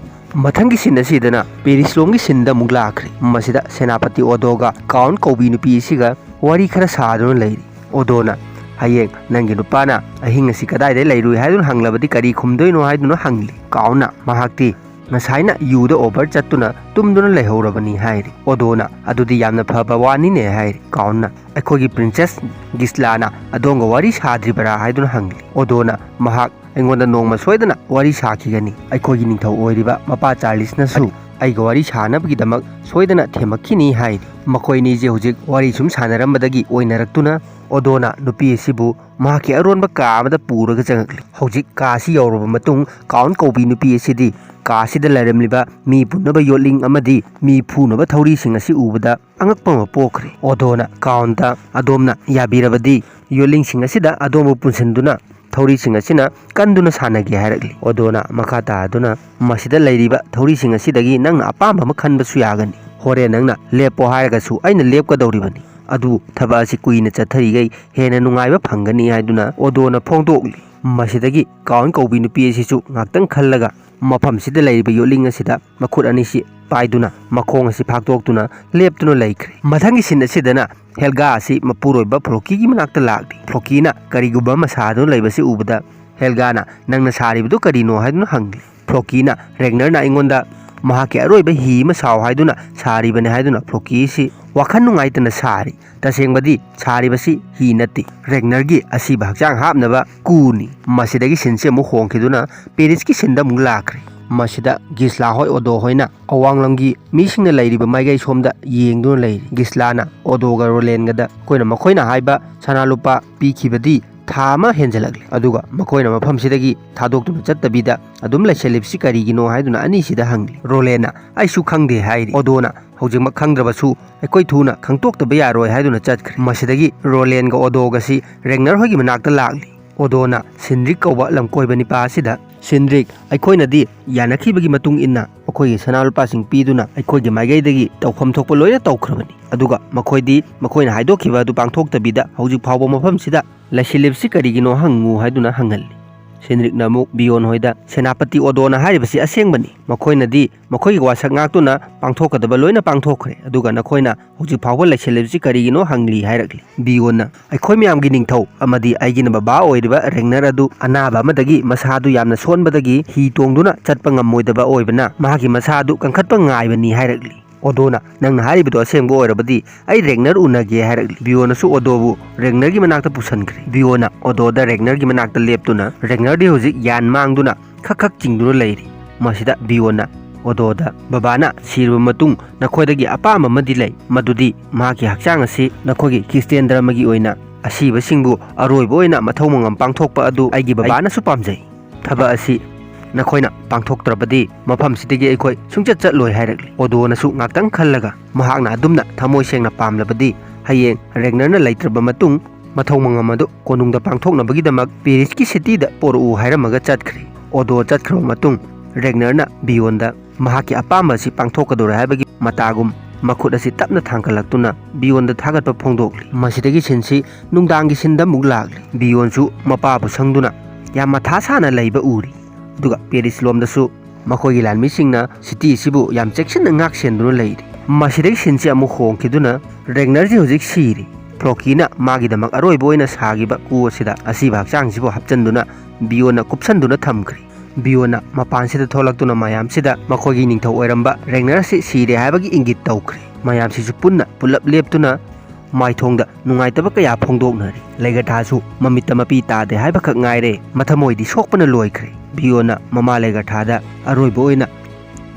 ꯃꯊꯪꯒꯤ ꯁꯤꯟ ꯑꯁꯤꯗꯅ ꯄꯦꯔꯤꯁꯂꯣꯝꯒꯤ ꯁꯤꯟꯗ ꯑꯃꯨꯛ ꯂꯥꯛꯈ꯭ꯔꯦ꯫ ꯃꯁꯤꯗ ꯁꯦꯅꯥꯄꯇꯤ ꯑꯣꯗꯣꯒ ꯀꯥꯎꯟ ꯀꯧꯕꯤ ꯅꯨꯄꯤ ꯑꯁꯤꯒ ꯋꯥꯔꯤ ꯈꯔ ꯁꯥꯗꯨꯅ ꯂꯩꯔꯤ꯫ ꯑꯣꯗꯣꯅ ꯍꯌꯦꯡ ꯅꯪꯒꯤ ꯅꯨꯄꯥꯅ ꯑꯍꯤꯡ ꯑꯁꯤ ꯀꯗꯥꯏꯗ ꯂꯩꯔꯨꯏ ꯍꯥꯏꯗꯨꯅ ꯍꯪꯂꯕꯗꯤ ꯀꯔꯤ ꯈꯨꯝꯗꯣꯏꯅꯣ ꯍꯥꯏꯗꯨꯅ ꯍꯪꯂꯤ꯫ ꯀꯥꯎꯟꯅ ꯃꯍꯥꯛꯇꯤ ꯉꯁꯥꯏꯅ ꯌꯨꯗ ꯑꯣꯚꯔ ꯆꯠꯇꯨꯅ ꯇꯨꯝꯗꯨꯅ ꯂꯩꯍꯧꯔꯕꯅꯤ ꯍꯥꯏꯔꯤ꯫ ꯑꯣꯗꯣꯅ ꯑꯗꯨꯗꯤ ꯌꯥꯝꯅ ꯐꯕ ꯋꯥꯅꯤꯅꯦ ꯍꯥꯏꯔꯤ꯫ ꯀꯥꯎꯟꯅ ꯑꯩꯈꯣꯏꯒꯤ ꯄ꯭ꯔꯤꯟꯁꯦꯁ ꯒꯤꯁꯂꯥꯅ ꯑꯗꯣꯝꯒ ꯋꯥꯔꯤ ꯁꯥꯗ꯭ꯔꯤꯕꯔꯥ ꯍꯥꯏꯗꯨꯅ ꯍꯪꯂꯤ꯫ ꯑꯣꯗꯣꯅ ꯃꯍꯥꯛ ꯑꯩꯉꯣꯟꯗ ꯅꯣꯡꯃ ꯁꯣꯏꯗꯅ ꯋꯥꯔꯤ ꯁꯥꯈꯤꯒꯅꯤ꯫ ꯑꯩꯈꯣꯏꯒꯤ ꯅꯤꯡꯊꯧ ꯑꯣꯏꯔꯤꯕ ꯃꯄꯥ ꯆꯥꯔꯂꯤꯁꯅꯁꯨ ꯑꯩꯒ ꯋꯥꯔꯤ ꯁꯥꯅꯕꯒꯤꯗꯃꯛ ꯁꯣꯏꯗꯅ ꯊꯦꯝꯃꯛꯈꯤꯅꯤ ꯍꯥꯏꯔꯤ꯫ ꯃꯈꯣꯏꯅꯤꯁꯦ ꯍꯧꯖꯤꯛ ꯋꯥꯔꯤ ꯁꯨꯝ ꯁꯥꯟꯅꯔꯝꯕꯗꯒꯤ ꯑꯣꯏꯅꯔꯛꯇꯨꯅ ꯑꯣꯗꯣꯅ ꯅꯨꯄꯤ ꯑꯁꯤꯕꯨ ꯃꯍꯥꯛꯀꯤ ꯑꯔꯣꯟꯕ ꯀꯥ ꯑꯃꯗ ꯄꯨꯔꯒ ꯆꯪꯉꯛꯂꯤ꯫ ꯍꯧꯖꯤꯛ ꯀꯥ ꯑꯁꯤ ꯌꯧꯔꯕ ꯃꯇꯨꯡ ꯀꯥꯎꯟ ꯀꯧꯕꯤ ꯅꯨꯄꯤ ꯑꯁꯤꯗꯤ ꯀꯥ ꯑꯁꯤꯗ ꯂꯩꯔꯝꯂꯤꯕ ꯃꯤ ꯄꯨꯟꯅꯕ ꯌꯣꯠꯂꯤꯡ ꯑꯃꯗꯤ ꯃꯤ ꯐꯨꯅꯕ ꯊꯧꯔꯤꯁꯤꯡ ꯑꯁꯤ ꯎꯕꯗ ꯑꯉꯛꯄ ꯑꯃ ꯄꯣꯛꯈ꯭ꯔꯦ꯫ ꯑꯣꯗꯣꯅ ꯀꯥꯎꯟꯗ ꯑꯗꯣꯝꯅ ꯌꯥꯕꯤꯔꯕꯗꯤ ꯌꯣꯠꯂꯤꯡꯁꯤꯡ ꯑꯁꯤꯗ ꯑꯗꯣꯝꯕꯨ ꯄꯨꯟꯁꯤꯟꯗꯨꯅ ꯊꯧꯔꯤꯁꯤꯡ ꯑꯁꯤꯅ ꯀꯟꯗꯨꯅ ꯁꯥꯟꯅꯒꯦ ꯍꯥꯏꯔꯛꯂꯤ꯫ ꯑꯣꯗꯣꯅ ꯃꯈꯥ ꯇꯥꯗꯨꯅ ꯃꯁꯤꯗ ꯂꯩꯔꯤꯕ ꯊꯧꯔꯤꯁꯤꯡ ꯑꯁꯤꯗꯒꯤ ꯅꯪꯅ ꯑꯄꯥꯝꯕ ꯑꯃ ꯈꯟꯕꯁꯨ ꯌꯥꯒꯅꯤ꯫ ꯍꯣꯔꯦꯟ ꯅꯪꯅ ꯂꯦꯞꯄꯣ ꯍꯥꯏꯔꯒꯁꯨ ꯑꯩꯅ ꯂꯦꯞꯀꯗꯧꯔꯤꯕꯅꯤ꯫ ꯑꯗꯨ ꯊꯕꯛ ꯑꯁꯤ ꯀꯨꯏꯅ ꯆꯠꯊꯔꯤꯈꯩ ꯍꯦꯟꯅ ꯅꯨꯡꯉꯥꯏꯕ ꯐꯪꯒꯅꯤ ꯍꯥꯏꯗꯨꯅ ꯑꯣꯗꯣꯅ ꯐꯣꯡꯗꯣꯛꯂꯤ꯫ ꯃꯁꯤꯗꯒꯤ ꯀꯥꯎꯟ ꯀꯧꯕꯤ ꯅꯨꯄꯤ ꯑꯁꯤꯁꯨ ꯉꯥꯛꯇꯪ ꯈꯜꯂꯒ ꯃꯐꯝꯁꯤꯗ ꯂꯩꯔꯤꯕ ꯌꯣꯠꯂꯤꯡ ꯑꯁꯤꯗ ꯃꯈꯨꯠ ꯑꯅꯤꯁꯤ ꯄꯥꯏꯗꯨꯅ ꯃꯈꯣꯡ ꯑꯁꯤ ꯐꯥꯛꯇꯣꯛꯇꯨꯅ ꯂꯦꯞꯇꯨꯅ ꯂꯩꯈ꯭ꯔꯦ꯫ ꯃꯊꯪꯒꯤ ꯁꯤꯟ ꯑꯁꯤꯗꯅ ꯍꯦꯜꯒꯥ ꯑꯁꯤ ꯃꯄꯨꯔꯣꯏꯕ ꯐ꯭ꯂꯣꯀꯤꯒꯤ ꯃꯅꯥꯛꯇ ꯂꯥꯛꯂꯤ꯫ ꯐ꯭ꯂꯣꯀꯤꯅ ꯀꯔꯤꯒꯨꯝꯕ ꯑꯃ ꯁꯥꯗꯨꯅ ꯂꯩꯕꯁꯤ ꯎꯕꯗ ꯍꯦꯜꯒꯥꯅ "ꯅꯪꯅ ꯁꯥꯔꯤꯕꯗꯨ ꯀꯔꯤꯅꯣ?" ꯍꯥꯏꯗꯨꯅ ꯍꯪꯂꯤ꯫ ꯐ꯭ꯂꯣꯀꯤꯅ "ꯔꯦꯒꯅꯔꯅ ꯑꯩꯉꯣꯟꯗ ꯃꯍꯥꯛꯀꯤ ꯑꯔꯣꯏꯕ ꯍꯤ ꯑꯃ ꯁꯥꯎ ꯍꯥꯏꯗꯨꯅ ꯁꯥꯔꯤꯕꯅꯤ" ꯍꯥꯏꯗꯨꯅ ꯐ꯭ꯂꯣꯀꯤ ꯑꯁꯤ ꯋꯥꯈꯜ ꯅꯨꯡꯉꯥꯏꯇꯅ ꯁꯥꯔꯤ꯫ ꯇꯁꯦꯡꯕꯗꯤ ꯁꯥꯔꯤꯕꯁꯤ ꯍꯤ ꯅꯠꯇꯦ, ꯔꯦꯒꯅꯔꯒꯤ ꯑꯁꯤꯕ ꯍꯛꯆꯥꯡ ꯍꯥꯞꯅꯕ ꯀꯨꯅꯤ꯫ ꯃꯁꯤꯗꯒꯤ ꯁꯤꯟꯁꯤ ꯑꯃꯨꯛ ꯍꯣꯡꯈꯤꯗꯨꯅ ꯄꯦꯔꯤꯁꯀꯤ ꯁꯤꯟꯗ ꯑꯃꯨꯛ ꯂꯥꯛꯈ꯭ꯔꯦ꯫ ꯃꯁꯤꯗ ꯒꯤꯁꯂꯥ ꯍꯣꯏ ꯑꯣꯗꯣ ꯍꯣꯏꯅ ꯑꯋꯥꯡꯂꯝꯒꯤ ꯃꯤꯁꯤꯡꯅ ꯂꯩꯔꯤꯕ ꯃꯥꯏꯀꯩ ꯁꯣꯝꯗ ꯌꯦꯡꯗꯨꯅ ꯂꯩꯔꯤ꯫ ꯒꯤꯁꯂꯥꯅ ꯑꯣꯗꯣꯒ ꯔꯣꯂꯦꯟꯒꯗ ꯑꯩꯈꯣꯏꯅ ꯃꯈꯣꯏꯅ ꯍꯥꯏꯕ ꯁꯅꯥ ꯂꯨꯄꯥ ꯄꯤꯈꯤꯕꯗꯤ ꯊꯥ ꯑꯃ ꯍꯦꯟꯖꯜꯂꯛꯂꯦ, ꯑꯗꯨꯒ ꯃꯈꯣꯏꯅ ꯃꯐꯝꯁꯤꯗꯒꯤ ꯊꯥꯗꯣꯛꯇꯨꯅ ꯆꯠꯇꯕꯤꯗ ꯑꯗꯨꯝ ꯂꯩꯁꯜꯂꯤꯕꯁꯤ ꯀꯔꯤꯒꯤꯅꯣ ꯍꯥꯏꯗꯨꯅ ꯑꯅꯤꯁꯤꯗ ꯍꯪꯂꯤ꯫ ꯔꯣꯂꯦꯟꯅ "ꯑꯩꯁꯨ ꯈꯪꯗꯦ" ꯍꯥꯏꯔꯤ꯫ ꯑꯣꯗꯣꯅ "ꯍꯧꯖꯤꯛꯃꯛ ꯈꯪꯗ꯭ꯔꯕꯁꯨ ꯑꯩꯈꯣꯏ ꯊꯨꯅ ꯈꯪꯗꯣꯛꯇꯕ ꯌꯥꯔꯣꯏ" ꯍꯥꯏꯗꯨꯅ ꯆꯠꯈ꯭ꯔꯦ꯫ ꯃꯁꯤꯗꯒꯤ ꯔꯣꯂꯦꯟꯒ ꯑꯣꯗꯣꯒꯁꯤ ꯔꯦꯒꯅꯔ ꯍꯣꯏꯒꯤ ꯃꯅꯥꯛꯇ ꯂꯥꯛꯂꯤ꯫ ꯑꯣꯗꯣꯅ ꯁꯤꯟꯗ꯭ꯔꯤꯛ ꯀꯧꯕ ꯂꯝꯀꯣꯏꯕ ꯅꯤꯄꯥ ꯑꯁꯤꯗ "ꯁꯤꯟꯗ꯭ꯔꯤꯛ, ꯑꯩꯈꯣꯏꯅꯗꯤ ꯌꯥꯅꯈꯤꯕꯒꯤ ꯃꯇꯨꯡ ꯏꯟꯅ ꯑꯩꯈꯣꯏꯒꯤ ꯁꯅꯥ ꯂꯨꯄꯥꯁꯤꯡ ꯄꯤꯗꯨꯅ ꯑꯩꯈꯣꯏꯒꯤ ꯃꯥꯏꯀꯩꯗꯒꯤ ꯇꯧꯐꯝ ꯊꯣꯛꯄ ꯂꯣꯏꯅ ꯇꯧꯈ꯭ꯔꯕꯅꯤ꯫ ꯑꯗꯨꯒ ꯃꯈꯣꯏꯗꯤ ꯃꯈꯣꯏꯅ ꯍꯥꯏꯗꯣꯛꯈꯤꯕ ꯑꯗꯨ ꯄꯥꯡꯊꯣꯛꯇꯕꯤꯗ ꯍꯧꯖꯤꯛ ꯐꯥꯎꯕ ꯃꯐꯝꯁꯤꯗ ꯂꯩꯁꯤꯜꯂꯤꯕꯁꯤ ꯀꯔꯤꯒꯤꯅꯣ ꯍꯪꯉꯨ" ꯍꯥꯏꯗꯨꯅ ꯍꯪꯍꯜꯂꯤ꯫ ꯁꯤꯟꯔꯤꯛꯅ ꯑꯃꯨꯛ ꯕꯤꯌꯣꯟ ꯍꯣꯏꯗ, "ꯁꯦꯅꯥꯄꯇꯤ ꯑꯣꯗꯣꯅ ꯍꯥꯏꯔꯤꯕꯁꯤ ꯑꯁꯦꯡꯕꯅꯤ꯫ ꯃꯈꯣꯏꯅꯗꯤ ꯃꯈꯣꯏꯒꯤ ꯋꯥꯁꯛ ꯉꯥꯛꯇꯨꯅ ꯄꯥꯡꯊꯣꯛꯀꯗꯕ ꯂꯣꯏꯅ ꯄꯥꯡꯊꯣꯛꯈ꯭ꯔꯦ, ꯑꯗꯨꯒ ꯅꯈꯣꯏꯅ ꯍꯧꯖꯤꯛ ꯐꯥꯎꯕ ꯂꯩꯁꯤꯜꯂꯤꯕꯁꯤ ꯀꯔꯤꯒꯤꯅꯣ?" ꯍꯪꯂꯤ ꯍꯥꯏꯔꯛꯂꯤ꯫ ꯕꯤꯌꯣꯟꯅ, "ꯑꯩꯈꯣꯏ ꯃꯌꯥꯝꯒꯤ ꯅꯤꯡꯊꯧ ꯑꯃꯗꯤ ꯑꯩꯒꯤꯅ ꯕꯕꯥ ꯑꯣꯏꯔꯤꯕ ꯔꯦꯒꯅꯔ ꯑꯗꯨ ꯑꯅꯥꯕ ꯑꯃꯗꯒꯤ ꯃꯁꯥꯗꯨ ꯌꯥꯝꯅ ꯁꯣꯟꯕꯗꯒꯤ ꯍꯤ ꯇꯣꯡꯗꯨꯅ ꯆꯠꯄ ꯉꯝꯃꯣꯏꯗꯕ ꯑꯣꯏꯕꯅ ꯃꯍꯥꯛꯀꯤ ꯃꯁꯥꯗꯨ ꯀꯟꯈꯠꯄ ꯉꯥꯏꯕꯅꯤ" ꯍꯥꯏꯔꯛꯂꯤ꯫ ꯑꯣꯗꯣꯅ, "ꯅꯪꯅ ꯍꯥꯏꯔꯤꯕꯗꯣ ꯑꯁꯦꯡꯕ ꯑꯣꯏꯔꯕꯗꯤ ꯑꯩ ꯔꯦꯒꯅꯔ ꯎꯅꯒꯦ" ꯍꯥꯏꯔꯛꯂꯤ꯫ ꯕꯤꯌꯣꯟꯅꯁꯨ ꯑꯣꯗꯣꯕꯨ ꯔꯦꯒꯅꯔꯒꯤ ꯃꯅꯥꯛꯇ ꯄꯨꯁꯤꯟꯈ꯭ꯔꯦ꯫ ꯕꯤꯌꯣꯟꯅ ꯑꯣꯗꯣꯗ ꯔꯦꯒꯅꯔꯒꯤ ꯃꯅꯥꯛꯇ ꯂꯦꯞꯇꯨꯅ, ꯔꯦꯒꯅꯔꯗꯤ ꯍꯧꯖꯤꯛ ꯌꯥꯟ ꯃꯥꯡꯗꯨꯅ ꯈꯛ ꯈꯛ ꯆꯤꯡꯗꯨꯅ ꯂꯩꯔꯤ꯫ ꯃꯁꯤꯗ ꯕꯤꯌꯣꯟꯅ ꯑꯣꯗꯣꯗ, "ꯕꯕꯥꯅ ꯁꯤꯔꯕ ꯃꯇꯨꯡ ꯅꯈꯣꯏꯗꯒꯤ ꯑꯄꯥꯝꯕ ꯑꯃꯗꯤ ꯂꯩ, ꯃꯗꯨꯗꯤ ꯃꯍꯥꯛꯀꯤ ꯍꯛꯆꯥꯡ ꯑꯁꯤ ꯅꯈꯣꯏꯒꯤ ꯈ꯭ꯔꯤꯁꯇꯤꯌꯥꯟ ꯙꯔꯃꯒꯤ ꯑꯣꯏꯅ ꯑꯁꯤꯕꯁꯤꯡꯕꯨ ꯑꯔꯣꯏꯕ ꯑꯣꯏꯅ ꯃꯊꯧ ꯃꯉꯝ ꯄꯥꯡꯊꯣꯛꯄ ꯑꯗꯨ ꯑꯩꯒꯤ ꯕꯕꯥꯅꯁꯨ ꯄꯥꯝꯖꯩ꯫ ꯊꯕꯛ ꯑꯁꯤ ꯅꯈꯣꯏꯅ ꯄꯥꯡꯊꯣꯛꯇ꯭ꯔꯕꯗꯤ ꯃꯐꯝꯁꯤꯗꯒꯤ ꯑꯩꯈꯣꯏ ꯁꯨꯡꯆꯠ ꯆꯠꯂꯣꯏ" ꯍꯥꯏꯔꯛꯂꯤ꯫ ꯑꯣꯗꯣꯅꯁꯨ ꯉꯥꯛꯇꯪ ꯈꯜꯂꯒ, "ꯃꯍꯥꯛꯅ ꯑꯗꯨꯝꯅ ꯊꯃꯣꯏ ꯁꯦꯡꯅ ꯄꯥꯝꯂꯕꯗꯤ ꯍꯌꯦꯡ ꯔꯦꯒꯅꯔꯅ ꯂꯩꯇ꯭ꯔꯕ ꯃꯇꯨꯡ ꯃꯊꯧ ꯃꯉꯝ ꯑꯗꯨ ꯀꯣꯅꯨꯡꯗ ꯄꯥꯡꯊꯣꯛꯅꯕꯒꯤꯗꯃꯛ ꯄꯦꯔꯤꯁꯀꯤ ꯁꯤꯇꯤꯗ ꯄꯣꯔꯛꯎ" ꯍꯥꯏꯔꯝꯃꯒ ꯆꯠꯈ꯭ꯔꯦ꯫ ꯑꯣꯗꯣ ꯆꯠꯈ꯭ꯔꯕ ꯃꯇꯨꯡ ꯔꯦꯒꯅꯔꯅ ꯕꯤꯌꯣꯟꯗ ꯃꯍꯥꯛꯀꯤ ꯑꯄꯥꯝꯕ ꯑꯁꯤ ꯄꯥꯡꯊꯣꯛꯀꯗꯧꯔꯦ ꯍꯥꯏꯕꯒꯤ ꯃꯇꯥꯒꯨꯝ ꯃꯈꯨꯠ ꯑꯁꯤ ꯇꯞꯅ ꯊꯥꯡꯒꯠꯂꯛꯇꯨꯅ ꯕꯤꯌꯣꯟꯗ ꯊꯥꯒꯠꯄ ꯐꯣꯡꯗꯣꯛꯂꯤ꯫ ꯃꯁꯤꯗꯒꯤ ꯁꯤꯟꯁꯤ ꯅꯨꯡꯗꯥꯡꯒꯤ ꯁꯤꯟꯗ ꯑꯃꯨꯛ ꯂꯥꯛꯂꯤ꯫ ꯕꯤꯌꯣꯟꯁꯨ ꯃꯄꯥꯕꯨ ꯁꯪꯗꯨꯅ ꯌꯥꯝ ꯃꯊꯥ ꯁꯥꯅ ꯂꯩꯕ ꯎꯔꯤ꯫ ꯑꯗꯨꯒ ꯄꯦꯔꯤꯁ ꯂꯣꯝꯗꯁꯨ ꯃꯈꯣꯏꯒꯤ ꯂꯥꯟꯃꯤꯁꯤꯡꯅ ꯁꯤꯇꯤ ꯑꯁꯤꯕꯨ ꯌꯥꯝ ꯆꯦꯛꯁꯤꯟꯅ ꯉꯥꯛ ꯁꯦꯟꯗꯨꯅ ꯂꯩꯔꯤ꯫ ꯃꯁꯤꯗꯒꯤ ꯁꯤꯟꯁꯤ ꯑꯃꯨꯛ ꯍꯣꯡꯈꯤꯗꯨꯅ ꯔꯦꯒꯅꯔꯁꯤ ꯍꯧꯖꯤꯛ ꯁꯤꯔꯤ꯫ ꯐ꯭ꯂꯣꯀꯤꯅ ꯃꯥꯒꯤꯗꯃꯛ ꯑꯔꯣꯏꯕ ꯑꯣꯏꯅ ꯁꯥꯈꯤꯕ ꯀꯨ ꯑꯁꯤꯗ ꯑꯁꯤꯕ ꯍꯛꯆꯥꯡꯁꯤꯕꯨ ꯍꯥꯞꯆꯤꯟꯗꯨꯅ ꯕꯤꯌꯣꯟꯅ ꯀꯨꯞꯁꯟꯗꯨꯅ ꯊꯝꯈ꯭ꯔꯦ꯫ ꯕꯤꯌꯣꯟꯅ ꯃꯄꯥꯟꯁꯤꯗ ꯊꯣꯛꯂꯛꯇꯨꯅ ꯃꯌꯥꯝꯁꯤꯗ ꯃꯈꯣꯏꯒꯤ ꯅꯤꯡꯊꯧ ꯑꯣꯏꯔꯝꯕ ꯔꯦꯒꯅꯔꯁꯤ ꯁꯤꯔꯦ ꯍꯥꯏꯕꯒꯤ ꯏꯪꯒꯤꯠ ꯇꯧꯈ꯭ꯔꯦ꯫ ꯃꯌꯥꯝꯁꯤꯁꯨ ꯄꯨꯟꯅ ꯄꯨꯂꯞ ꯂꯦꯞꯇꯨꯅ ꯃꯥꯏꯊꯣꯡꯗ ꯅꯨꯡꯉꯥꯏꯇꯕ ꯀꯌꯥ ꯐꯣꯡꯗꯣꯛꯅꯔꯤ꯫ ꯂꯩꯒꯊꯥꯁꯨ ꯃꯃꯤꯠꯇ ꯃꯄꯤ ꯇꯥꯗꯦ ꯍꯥꯏꯕꯈꯛ ꯉꯥꯏꯔꯦ, ꯃꯊꯃꯣꯏꯗꯤ ꯁꯣꯛꯄꯅ ꯂꯣꯏꯈ꯭ꯔꯦ꯫ ꯕꯤꯌꯣꯟꯅ ꯃꯃꯥ ꯂꯩꯒꯊꯥꯗ ꯑꯔꯣꯏꯕ ꯑꯣꯏꯅ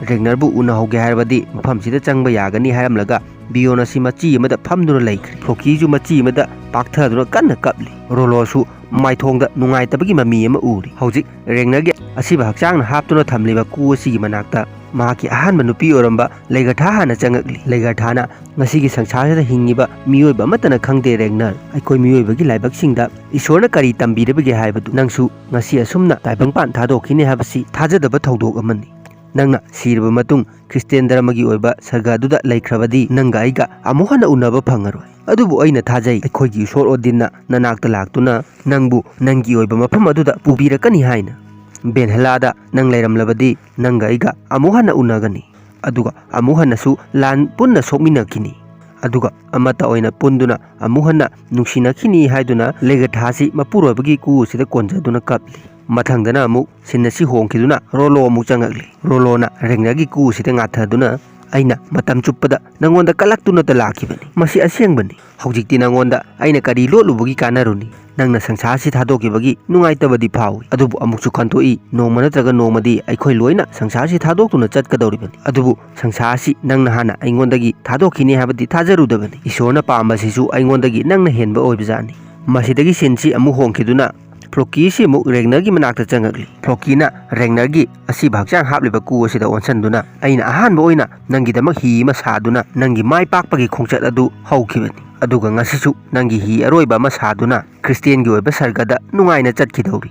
ꯔꯦꯒꯅꯔꯕꯨ ꯎꯅꯍꯧꯒꯦ ꯍꯥꯏꯔꯕꯗꯤ ꯃꯐꯝꯁꯤꯗ ꯆꯪꯕ ꯌꯥꯒꯅꯤ ꯍꯥꯏꯔꯝꯂꯒ ꯕꯤꯌꯣꯟ ꯑꯁꯤ ꯃꯆꯤ ꯑꯃꯗ ꯐꯝꯗꯨꯅ ꯂꯩꯈ꯭ꯔꯦ꯫ ꯐ꯭ꯂꯣꯀꯤꯁꯨ ꯃꯆꯤ ꯑꯃꯗ ꯄꯥꯛꯊꯗꯨꯅ ꯀꯟꯅ ꯀꯞꯂꯤ꯫ ꯔꯣꯂꯣꯁꯨ ꯃꯥꯏꯊꯣꯡꯗ ꯅꯨꯡꯉꯥꯏꯇꯕꯒꯤ ꯃꯃꯤ ꯑꯃ ꯎꯔꯤ꯫ ꯍꯧꯖꯤꯛ ꯔꯦꯒꯅꯔꯒꯤ ꯑꯁꯤꯕ ꯍꯛꯆꯥꯡꯅ ꯍꯥꯞꯇꯨꯅ ꯊꯝꯂꯤꯕ ꯀꯨ ꯑꯁꯤꯒꯤ ꯃꯅꯥꯛꯇ ꯃꯍꯥꯛꯀꯤ ꯑꯍꯥꯟꯕ ꯅꯨꯄꯤ ꯑꯣꯏꯔꯝꯕ ꯂꯩꯒꯊꯥ ꯍꯥꯟꯅ ꯆꯪꯉꯛꯂꯤ꯫ ꯂꯩꯒꯊꯥꯅ, "ꯉꯁꯤꯒꯤ ꯁꯪꯁꯥꯔꯁꯤꯗ ꯍꯤꯡꯉꯤꯕ ꯃꯤꯑꯣꯏꯕ ꯑꯃꯠꯇꯅ ꯈꯪꯗꯦ ꯔꯦꯒꯅꯔ, ꯑꯩꯈꯣꯏ ꯃꯤꯑꯣꯏꯕꯒꯤ ꯂꯥꯏꯕꯛꯁꯤꯡꯗ ꯏꯁꯣꯔꯅ ꯀꯔꯤ ꯇꯝꯕꯤꯔꯕꯒꯦ ꯍꯥꯏꯕꯗꯨ꯫ ꯅꯪꯁꯨ ꯉꯁꯤ ꯑꯁꯨꯝꯅ ꯇꯥꯏꯕꯪꯄꯥꯟ ꯊꯥꯗꯣꯛꯈꯤꯅꯤ ꯍꯥꯏꯕꯁꯤ ꯊꯥꯖꯗꯕ ꯊꯧꯗꯣꯛ ꯑꯃꯅꯤ"꯫ ꯅꯪꯅ ꯁꯤꯔꯕ ꯃꯇꯨꯡ ꯈ꯭ꯔꯤꯁꯇꯤꯌꯥꯟ ꯙꯔꯃꯒꯤ ꯑꯣꯏꯕ ꯁꯔꯒꯗꯨꯗ ꯂꯩꯈ꯭ꯔꯕꯗꯤ ꯅꯪꯒ ꯑꯩꯒ ꯑꯃꯨꯛ ꯍꯟꯅ ꯎꯅꯕ ꯐꯪꯉꯔꯣꯏ꯫ ꯑꯗꯨꯕꯨ ꯑꯩꯅ ꯊꯥꯖꯩ, ꯑꯩꯈꯣꯏꯒꯤ ꯏꯁꯣꯔ ꯑꯣꯗꯤꯟꯅ ꯅꯅꯥꯛꯇ ꯂꯥꯛꯇꯨꯅ ꯅꯪꯕꯨ ꯅꯪꯒꯤ ꯑꯣꯏꯕ ꯃꯐꯝ ꯑꯗꯨꯗ ꯄꯨꯕꯤꯔꯛꯀꯅꯤ ꯍꯥꯏꯅ꯫ ꯕꯦꯟꯍꯂꯥꯗ ꯅꯪ ꯂꯩꯔꯝꯂꯕꯗꯤ ꯅꯪꯒ ꯑꯩꯒ ꯑꯃꯨꯛ ꯍꯟꯅ ꯎꯅꯒꯅꯤ, ꯑꯗꯨꯒ ꯑꯃꯨꯛ ꯍꯟꯅꯁꯨ ꯂꯥꯟ ꯄꯨꯟꯅ ꯁꯣꯛꯃꯤꯟꯅꯈꯤꯅꯤ, ꯑꯗꯨꯒ ꯑꯃꯠꯇ ꯑꯣꯏꯅ ꯄꯨꯟꯗꯨꯅ ꯑꯃꯨꯛ ꯍꯟꯅ ꯅꯨꯡꯁꯤꯅꯈꯤꯅꯤ ꯍꯥꯏꯗꯨꯅ ꯂꯦꯒꯊꯥꯁꯤ ꯃꯄꯨꯔꯣꯏꯕꯒꯤ ꯀꯨ ꯑꯁꯤꯗ ꯀꯣꯟꯖꯗꯨꯅ ꯀꯞꯂꯤ꯫ ꯃꯊꯪꯗꯅ ꯑꯃꯨꯛ ꯁꯤꯟ ꯑꯁꯤ ꯍꯣꯡꯈꯤꯗꯨꯅ ꯔꯣꯂꯣ ꯑꯃꯨꯛ ꯆꯪꯉꯛꯂꯤ꯫ ꯔꯣꯂꯣꯅ ꯔꯦꯒꯅꯔꯒꯤ ꯀꯨ ꯑꯁꯤꯗ ꯉꯥꯊꯗꯨꯅ, "ꯑꯩꯅ ꯃꯇꯝ ꯆꯨꯞꯄꯗ ꯅꯪꯉꯣꯟꯗ ꯀꯂꯛꯇꯨꯅꯇ ꯂꯥꯛꯈꯤꯕꯅꯤ꯫ ꯃꯁꯤ ꯑꯁꯦꯡꯕꯅꯤ꯫ ꯍꯧꯖꯤꯛꯇꯤ ꯅꯪꯉꯣꯟꯗ ꯑꯩꯅ ꯀꯔꯤ ꯂꯣꯠꯂꯨꯕꯒꯤ ꯀꯥꯟꯅꯔꯨꯅꯤ? ꯅꯪꯅ ꯁꯪꯁꯥꯔꯁꯤ ꯊꯥꯗꯣꯛꯈꯤꯕꯒꯤ ꯅꯨꯡꯉꯥꯏꯇꯕꯗꯤ ꯐꯥꯎꯏ, ꯑꯗꯨꯕꯨ ꯑꯃꯨꯛꯁꯨ ꯈꯟꯗꯣꯛꯏ, ꯅꯣꯡꯃ ꯅꯠꯇ꯭ꯔꯒ ꯅꯣꯡꯃꯗꯤ ꯑꯩꯈꯣꯏ ꯂꯣꯏꯅ ꯁꯪꯁꯥꯔꯁꯤ ꯊꯥꯗꯣꯛꯇꯨꯅ ꯆꯠꯀꯗꯧꯔꯤꯕꯅꯤ꯫ ꯑꯗꯨꯕꯨ ꯁꯪꯁꯥꯔꯁꯤ ꯅꯪꯅ ꯍꯥꯟꯅ ꯑꯩꯉꯣꯟꯗꯒꯤ ꯊꯥꯗꯣꯛꯈꯤꯅꯤ ꯍꯥꯏꯕꯗꯤ ꯊꯥꯖꯔꯨꯗꯕꯅꯤ꯫ ꯏꯁꯣꯔꯅ ꯄꯥꯝꯕꯁꯤꯁꯨ ꯑꯩꯉꯣꯟꯗꯒꯤ ꯅꯪꯅ ꯍꯦꯟꯕ ꯑꯣꯏꯕꯖꯥꯠꯅꯤ꯫" ꯃꯁꯤꯗꯒꯤ ꯁꯤꯟꯁꯤ ꯑꯃꯨꯛ ꯍꯣꯡꯈꯤꯗꯨꯅ ꯐ꯭ꯂꯣꯀꯤꯁꯤ ꯑꯃꯨꯛ ꯔꯦꯒꯅꯔꯒꯤ ꯃꯅꯥꯛꯇ ꯆꯪꯉꯛꯂꯤ꯫ ꯐ꯭ꯂꯣꯀꯤꯅ ꯔꯦꯒꯅꯔꯒꯤ ꯑꯁꯤꯕ ꯍꯛꯆꯥꯡ ꯍꯥꯞꯂꯤꯕ ꯀꯨ ꯑꯁꯤꯗ ꯑꯣꯟꯁꯤꯟꯗꯨꯅ, "ꯑꯩꯅ ꯑꯍꯥꯟꯕ ꯑꯣꯏꯅ ꯅꯪꯒꯤꯗꯃꯛ ꯍꯤ ꯑꯃ ꯁꯥꯗꯨꯅ ꯅꯪꯒꯤ ꯃꯥꯏ ꯄꯥꯛꯄꯒꯤ ꯈꯣꯡꯆꯠ ꯑꯗꯨ ꯍꯧꯈꯤꯕꯅꯤ, ꯑꯗꯨꯒ ꯉꯁꯤꯁꯨ ꯅꯪꯒꯤ ꯍꯤ ꯑꯔꯣꯏꯕ ꯑꯃ ꯁꯥꯗꯨꯅ ꯈ꯭ꯔꯤꯁꯇꯤꯌꯥꯟꯒꯤ ꯑꯣꯏꯕ ꯁꯔꯒꯗ ꯅꯨꯡꯉꯥꯏꯅ ꯆꯠꯈꯤꯗꯧꯔꯤ꯫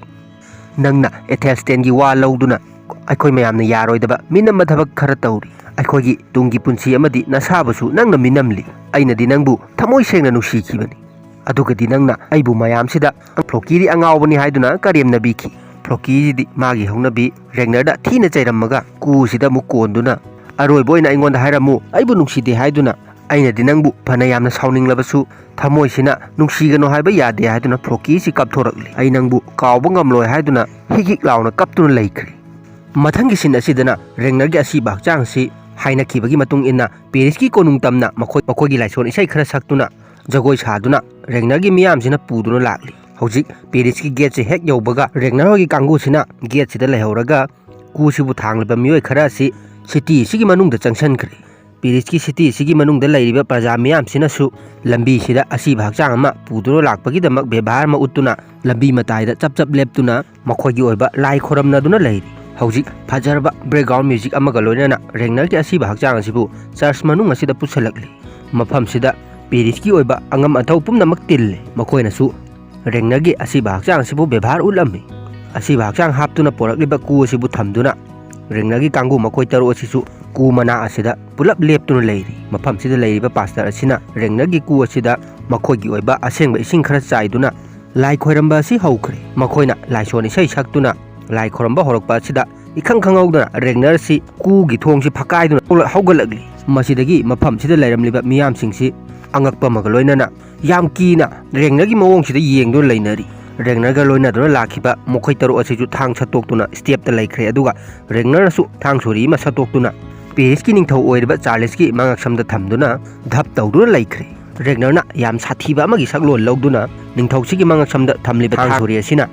ꯅꯪꯅ ꯑꯦꯊꯦꯜꯁꯇꯦꯟꯒꯤ ꯋꯥ ꯂꯧꯗꯨꯅ ꯑꯩꯈꯣꯏ ꯃꯌꯥꯝꯅ ꯌꯥꯔꯣꯏꯗꯕ ꯃꯤꯅꯝꯕ ꯊꯕꯛ ꯈꯔ ꯇꯧꯔꯤ꯫ ꯑꯩꯈꯣꯏꯒꯤ ꯇꯨꯡꯒꯤ ꯄꯨꯟꯁꯤ ꯑꯃꯗꯤ ꯅꯁꯥꯕꯨꯁꯨ ꯅꯪꯅ ꯃꯤꯅꯝꯂꯤ꯫ ꯑꯩꯅꯗꯤ ꯅꯪꯕꯨ ꯊꯃꯣꯏ ꯁꯦꯡꯅ ꯅꯨꯡꯁꯤꯈꯤꯕꯅꯤ, ꯑꯗꯨꯒꯗꯤ ꯅꯪꯅ ꯑꯩꯕꯨ ꯃꯌꯥꯝꯁꯤꯗ ꯐ꯭ꯂꯣꯀꯤꯗꯤ ꯑꯉꯥꯎꯕꯅꯤ ꯍꯥꯏꯗꯨꯅ ꯀꯔꯦꯝꯅꯕꯤꯈꯤ꯫" ꯐ꯭ꯂꯣꯀꯤꯁꯤꯗꯤ ꯃꯥꯒꯤ ꯍꯧꯅꯕꯤ ꯔꯦꯒꯅꯔꯗ ꯊꯤꯅ ꯆꯩꯔꯝꯃꯒ ꯀꯨꯁꯤꯗ ꯑꯃꯨꯛ ꯀꯣꯟꯗꯨꯅ, "ꯑꯔꯣꯏꯕ ꯑꯣꯏꯅ ꯑꯩꯉꯣꯟꯗ ꯍꯥꯏꯔꯝꯃꯨ, ꯑꯩꯕꯨ ꯅꯨꯡꯁꯤꯗꯦ ꯍꯥꯏꯗꯨꯅ꯫ ꯑꯩꯅꯗꯤ ꯅꯪꯕꯨ ꯐꯅ ꯌꯥꯝꯅ ꯁꯥꯎꯅꯤꯡꯂꯕꯁꯨ ꯊꯃꯣꯏꯁꯤꯅ ꯅꯨꯡꯁꯤꯒꯅꯨ ꯍꯥꯏꯕ ꯌꯥꯗꯦ" ꯍꯥꯏꯗꯨꯅ ꯐ꯭ꯂꯣꯀꯤꯁꯤ ꯀꯞꯊꯣꯔꯛꯂꯤ꯫ "ꯑꯩ ꯅꯪꯕꯨ ꯀꯥꯎꯕ ꯉꯝꯂꯣꯏ" ꯍꯥꯏꯗꯨꯅ ꯍꯤꯛ ꯍꯤꯛ ꯂꯥꯎꯅ ꯀꯞꯇꯨꯅ ꯂꯩꯈ꯭ꯔꯦ꯫ ꯃꯊꯪꯒꯤ ꯁꯤꯟ ꯑꯁꯤꯗꯅ ꯔꯦꯒꯅꯔꯒꯤ ꯑꯁꯤꯕ ꯍꯛꯆꯥꯡ ꯑꯁꯤ ꯍꯥꯏꯅꯈꯤꯕꯒꯤ ꯃꯇꯨꯡ ꯏꯟꯅ ꯄꯦꯔꯤꯁꯀꯤ ꯀꯣꯅꯨꯡ ꯇꯝꯅ ꯃꯈꯣꯏ, ꯃꯈꯣꯏꯒꯤ ꯂꯥꯏꯁꯣꯟ ꯏꯁꯩ ꯈꯔ ꯁꯛꯇꯨꯅ, ꯖꯒꯣꯏ ꯁꯥꯗꯨꯅ ꯔꯦꯒꯅꯔꯒꯤ ꯃꯤꯌꯥꯝꯁꯤꯅ ꯄꯨꯗꯨꯅ ꯂꯥꯛꯂꯤ꯫ ꯍꯧꯖꯤꯛ ꯄꯦꯔꯤꯁꯀꯤ ꯒꯦꯠꯁꯦ ꯍꯦꯛ ꯌꯧꯕꯒ ꯔꯦꯒꯅꯔ ꯍꯣꯏꯒꯤ ꯀꯥꯡꯕꯨꯁꯤꯅ ꯒꯦꯠꯁꯤꯗ ꯂꯩꯍꯧꯔꯒ ꯀꯨꯁꯤꯕꯨ ꯊꯥꯡꯂꯤꯕ ꯃꯤꯑꯣꯏ ꯈꯔ ꯑꯁꯤ ꯁꯤꯇꯤ ꯑꯁꯤꯒꯤ ꯃꯅꯨꯡꯗ ꯆꯪꯁꯤꯟꯈ꯭ꯔꯦ꯫ ꯄꯦꯔꯤꯁꯀꯤ ꯁꯤꯇꯤ ꯑꯁꯤꯒꯤ ꯃꯅꯨꯡꯗ ꯂꯩꯔꯤꯕ ꯄ꯭ꯔꯖꯥ ꯃꯤꯌꯥꯝꯁꯤꯅꯁꯨ ꯂꯝꯕꯤꯁꯤꯗ ꯑꯁꯤꯕ ꯍꯛꯆꯥꯡ ꯑꯃ ꯄꯨꯗꯨꯅ ꯂꯥꯛꯄꯒꯤꯗꯃꯛ ꯕꯦꯕꯥꯔ ꯑꯃ ꯎꯠꯇꯨꯅ ꯂꯝꯕꯤ ꯃꯇꯥꯏꯗ ꯆꯞ ꯆꯞ ꯂꯦꯞꯇꯨꯅ ꯃꯈꯣꯏꯒꯤ ꯑꯣꯏꯕ ꯂꯥꯏ ꯈꯣꯏꯔꯝꯅꯗꯨꯅ ꯂꯩꯔꯤ꯫ ꯍꯧꯖꯤꯛ ꯐꯖꯔꯕ ꯕꯦꯛꯒ꯭ꯔꯥꯎꯟ ꯃ꯭ꯌꯨꯖꯤꯛ ꯑꯃꯒ ꯂꯣꯏꯅꯅ ꯔꯦꯒꯅꯔꯒꯤ ꯑꯁꯤꯕ ꯍꯛꯆꯥꯡ ꯑꯁꯤꯕꯨ ꯆꯔꯆ ꯃꯅꯨꯡ ꯑꯁꯤꯗ ꯄꯨꯁꯤꯜꯂꯛꯂꯤ꯫ ꯃꯐꯝꯁꯤꯗ ꯄꯦꯔꯤꯁꯀꯤ ꯑꯣꯏꯕ ꯑꯉꯝ ꯑꯊꯧ ꯄꯨꯝꯅꯃꯛ ꯇꯤꯜꯂꯤ꯫ ꯃꯈꯣꯏꯅꯁꯨ ꯔꯦꯒꯅꯔꯒꯤ ꯑꯁꯤꯕ ꯍꯛꯆꯥꯡ ꯑꯁꯤꯕꯨ ꯕꯦꯕꯥꯔ ꯎꯠꯂꯝꯃꯤ꯫ ꯑꯁꯤꯕ ꯍꯛꯆꯥꯡ ꯍꯥꯞꯇꯨꯅ ꯄꯣꯔꯛꯂꯤꯕ ꯀꯨ ꯑꯁꯤꯕꯨ ꯊꯝꯗꯨꯅ ꯔꯦꯒꯅꯔꯒꯤ ꯀꯥꯡꯕꯨ ꯃꯈꯣꯏ ꯇꯔꯨꯛ ꯑꯁꯤꯁꯨ ꯀꯨ ꯃꯅꯥ ꯑꯁꯤꯗ ꯄꯨꯂꯞ ꯂꯦꯞꯇꯨꯅ ꯂꯩꯔꯤ꯫ ꯃꯐꯝꯁꯤꯗ ꯂꯩꯔꯤꯕ ꯄꯥꯁꯇꯔ ꯑꯁꯤꯅ ꯔꯦꯒꯅꯔꯒꯤ ꯀꯨ ꯑꯁꯤꯗ ꯃꯈꯣꯏꯒꯤ ꯑꯣꯏꯕ ꯑꯁꯦꯡꯕ ꯏꯁꯤꯡ ꯈꯔ ꯆꯥꯏꯗꯨꯅ ꯂꯥꯏ ꯈꯣꯏꯔꯝꯕ ꯑꯁꯤ ꯍꯧꯈ꯭ꯔꯦ꯫ ꯃꯈꯣꯏꯅ ꯂꯥꯏꯁꯣꯟ ꯏꯁꯩ ꯁꯛꯇꯨꯅ ꯂꯥꯏ ꯈꯣꯏꯔꯝꯕ ꯍꯧꯔꯛꯄ ꯑꯁꯤꯗ ꯏꯈꯪ ꯈꯪꯍꯧꯗꯅ ꯔꯦꯒꯅꯔ ꯑꯁꯤ ꯀꯨꯒꯤ ꯊꯣꯡꯁꯤ ꯐꯛꯀꯥꯏꯗꯨꯅ ꯍꯧꯒꯠꯂꯛꯂꯤ꯫ ꯃꯁꯤꯗꯒꯤ ꯃꯐꯝꯁꯤꯗ ꯂꯩꯔꯝꯂꯤꯕ ꯃꯤꯌꯥꯝꯁꯤꯡꯁꯤ ꯑꯉꯛꯄ ꯑꯃꯒ ꯂꯣꯏꯅꯅ ꯌꯥꯝ ꯀꯤꯅ ꯔꯦꯒꯅꯔꯒꯤ ꯃꯑꯣꯡꯁꯤꯗ ꯌꯦꯡꯗꯨꯅ ꯂꯩꯅꯔꯤ꯫ ꯔꯦꯒꯅꯔꯒ ꯂꯣꯏꯅꯗꯨꯅ ꯂꯥꯛꯈꯤꯕ ꯃꯈꯣꯏ ꯇꯔꯨꯛ ꯑꯁꯤꯁꯨ ꯊꯥꯡ ꯁꯠꯇꯣꯛꯇꯨꯅ ꯁ꯭ꯇꯦꯞꯇ ꯂꯩꯈ꯭ꯔꯦ, ꯑꯗꯨꯒ ꯔꯦꯒꯅꯔꯁꯨ ꯊꯥꯡ ꯁꯣꯔꯤ ꯑꯃ ꯁꯠꯇꯣꯛꯇꯨꯅ ꯄꯦꯔꯤꯁꯀꯤ ꯅꯤꯡꯊꯧ ꯑꯣꯏꯔꯤꯕ ꯆꯥꯔꯂꯤꯁꯀꯤ ꯃꯉꯛꯁꯝꯗ ꯊꯝꯗꯨꯅ ꯙꯞ ꯇꯧꯗꯨꯅ ꯂꯩꯈ꯭ꯔꯦ꯫ ꯔꯦꯒꯅꯔꯅ ꯌꯥꯝ ꯁꯥꯊꯤꯕ ꯑꯃꯒꯤ ꯁꯛꯂꯣꯟ ꯂꯧꯗꯨꯅ ꯅꯤꯡꯊꯧꯁꯤꯒꯤ ꯃꯉꯛꯁꯝꯗ ꯊꯝꯂꯤꯕ ꯊꯥꯡ ꯁꯣꯔꯤ ꯑꯁꯤꯅ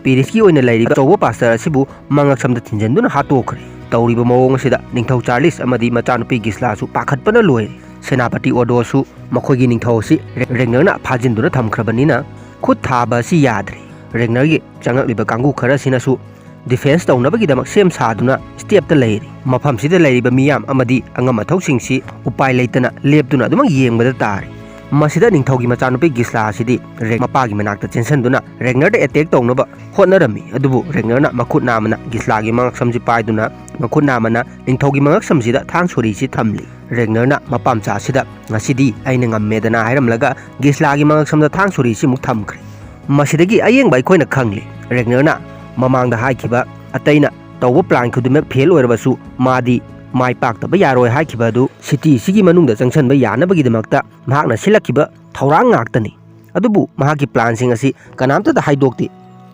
ꯄꯦꯔꯤꯁꯀꯤ ꯑꯣꯏꯅ ꯂꯩꯔꯤꯕ ꯑꯆꯧꯕ ꯄꯥꯁꯇꯔ ꯑꯁꯤꯕꯨ ꯃꯉꯛꯁꯝꯗ ꯊꯤꯟꯖꯤꯟꯗꯨꯅ ꯍꯥꯠꯇꯣꯛꯈ꯭ꯔꯦ꯫ ꯇꯧꯔꯤꯕ ꯃꯑꯣꯡ ꯑꯁꯤꯗ ꯅꯤꯡꯊꯧ ꯆꯥꯔꯂꯤꯁ ꯑꯃꯗꯤ ꯃꯆꯥꯅꯨꯄꯤ ꯒꯤꯁꯂꯥꯁꯨ ꯄꯥꯈꯠꯄꯅ ꯂꯣꯏꯔꯦ꯫ ꯁꯦꯅꯥꯄꯇꯤ ꯑꯣꯗꯣꯁꯨ ꯃꯈꯣꯏꯒꯤ ꯅꯤꯡꯊꯧ ꯑꯁꯤ ꯔꯦ-, ꯔꯦꯒꯅꯔꯅ ꯐꯥꯖꯤꯟꯗꯨꯅ ꯊꯝꯈ꯭ꯔꯕꯅꯤꯅ ꯈꯨꯠ ꯊꯥꯕ ꯑꯁꯤ ꯌꯥꯗ꯭ꯔꯦ꯫ ꯔꯦꯒꯅꯔꯒꯤ ꯆꯪꯂꯛꯂꯤꯕ ꯀꯥꯡꯕꯨ ꯈꯔꯁꯤꯅꯁꯨ ꯗꯤꯐꯦꯟꯁ ꯇꯧꯅꯕꯒꯤꯗꯃꯛ ꯁꯦꯝ ꯁꯥꯗꯨꯅ ꯁ꯭ꯇꯦꯞꯇ ꯂꯩꯔꯤ꯫ ꯃꯐꯝꯁꯤꯗ ꯂꯩꯔꯤꯕ ꯃꯤꯌꯥꯝ ꯑꯃꯗꯤ ꯑꯉꯝ ꯑꯊꯧꯁꯤꯡꯁꯤ ꯎꯄꯥꯏ ꯂꯩꯇꯅ ꯂꯦꯞꯇꯨꯅ ꯑꯗꯨꯃꯛ ꯌꯦꯡꯕꯗ ꯇꯥꯔꯤ꯫ ꯃꯁꯤꯗ ꯅꯤꯡꯊꯧꯒꯤ ꯃꯆꯥꯅꯨꯄꯤ ꯒꯤꯁꯂꯥ ꯑꯁꯤꯗꯤ ꯔꯦ-, ꯃꯄꯥꯒꯤ ꯃꯅꯥꯛꯇ ꯆꯦꯟꯁꯤꯟꯗꯨꯅ ꯔꯦꯒꯅꯔꯗ ꯑꯦꯇꯦꯛ ꯇꯧꯅꯕ ꯍꯣꯠꯅꯔꯝꯃꯤ꯫ ꯑꯗꯨꯕꯨ ꯔꯦꯒꯅꯔꯅ ꯃꯈꯨꯠ ꯅꯥꯝꯃꯅ ꯒꯤꯁꯂꯥꯒꯤ ꯃꯉꯛꯁꯝꯁꯤ ꯄꯥꯏꯗꯨꯅ ꯃꯈꯨꯠ ꯅꯥꯝꯃꯅ ꯅꯤꯡꯊꯧꯒꯤ ꯃꯉꯛꯁꯝꯁꯤꯗ ꯊꯥꯡ ꯁꯣꯔꯤꯁꯤ ꯊꯝꯂꯤ꯫ ꯔꯦꯒꯅꯔꯅ ꯃꯄꯥꯝꯆꯥ ꯑꯁꯤꯗ "ꯉꯁꯤꯗꯤ ꯑꯩꯅ ꯉꯝꯃꯦꯗꯅ" ꯍꯥꯏꯔꯝꯂꯒ ꯒꯤꯁꯂꯥꯒꯤ ꯃꯉꯛꯁꯝꯗ ꯊꯥꯡ ꯁꯣꯔꯤꯁꯤ ꯑꯃꯨꯛ ꯊꯝꯈ꯭ꯔꯦ꯫ ꯃꯁꯤꯗꯒꯤ ꯑꯌꯦꯡꯕ ꯑꯩꯈꯣꯏꯅ ꯈꯪꯂꯤ, ꯔꯦꯒꯅꯔꯅ ꯃꯃꯥꯡꯗ ꯍꯥꯏꯈꯤꯕ ꯑꯇꯩꯅ ꯇꯧꯕ ꯄ꯭ꯂꯥꯟ ꯈꯨꯗꯤꯡꯃꯛ ꯐꯦꯜ ꯑꯣꯏꯔꯕꯁꯨ ꯃꯥꯗꯤ ꯃꯥꯏ ꯄꯥꯛꯇꯕ ꯌꯥꯔꯣꯏ ꯍꯥꯏꯈꯤꯕ ꯑꯗꯨ ꯁꯤꯇꯤ ꯑꯁꯤꯒꯤ ꯃꯅꯨꯡꯗ ꯆꯪꯁꯤꯟꯕ ꯌꯥꯅꯕꯒꯤꯗꯃꯛꯇ ꯃꯍꯥꯛꯅ ꯁꯤꯜꯂꯛꯈꯤꯕ ꯊꯧꯔꯥꯡ ꯉꯥꯛꯇꯅꯤ꯫ ꯑꯗꯨꯕꯨ ꯃꯍꯥꯛꯀꯤ ꯄ꯭ꯂꯥꯟꯁꯤꯡ ꯑꯁꯤ ꯀꯅꯥꯝꯇꯗ ꯍꯥꯏꯗꯣꯛꯇꯦ꯫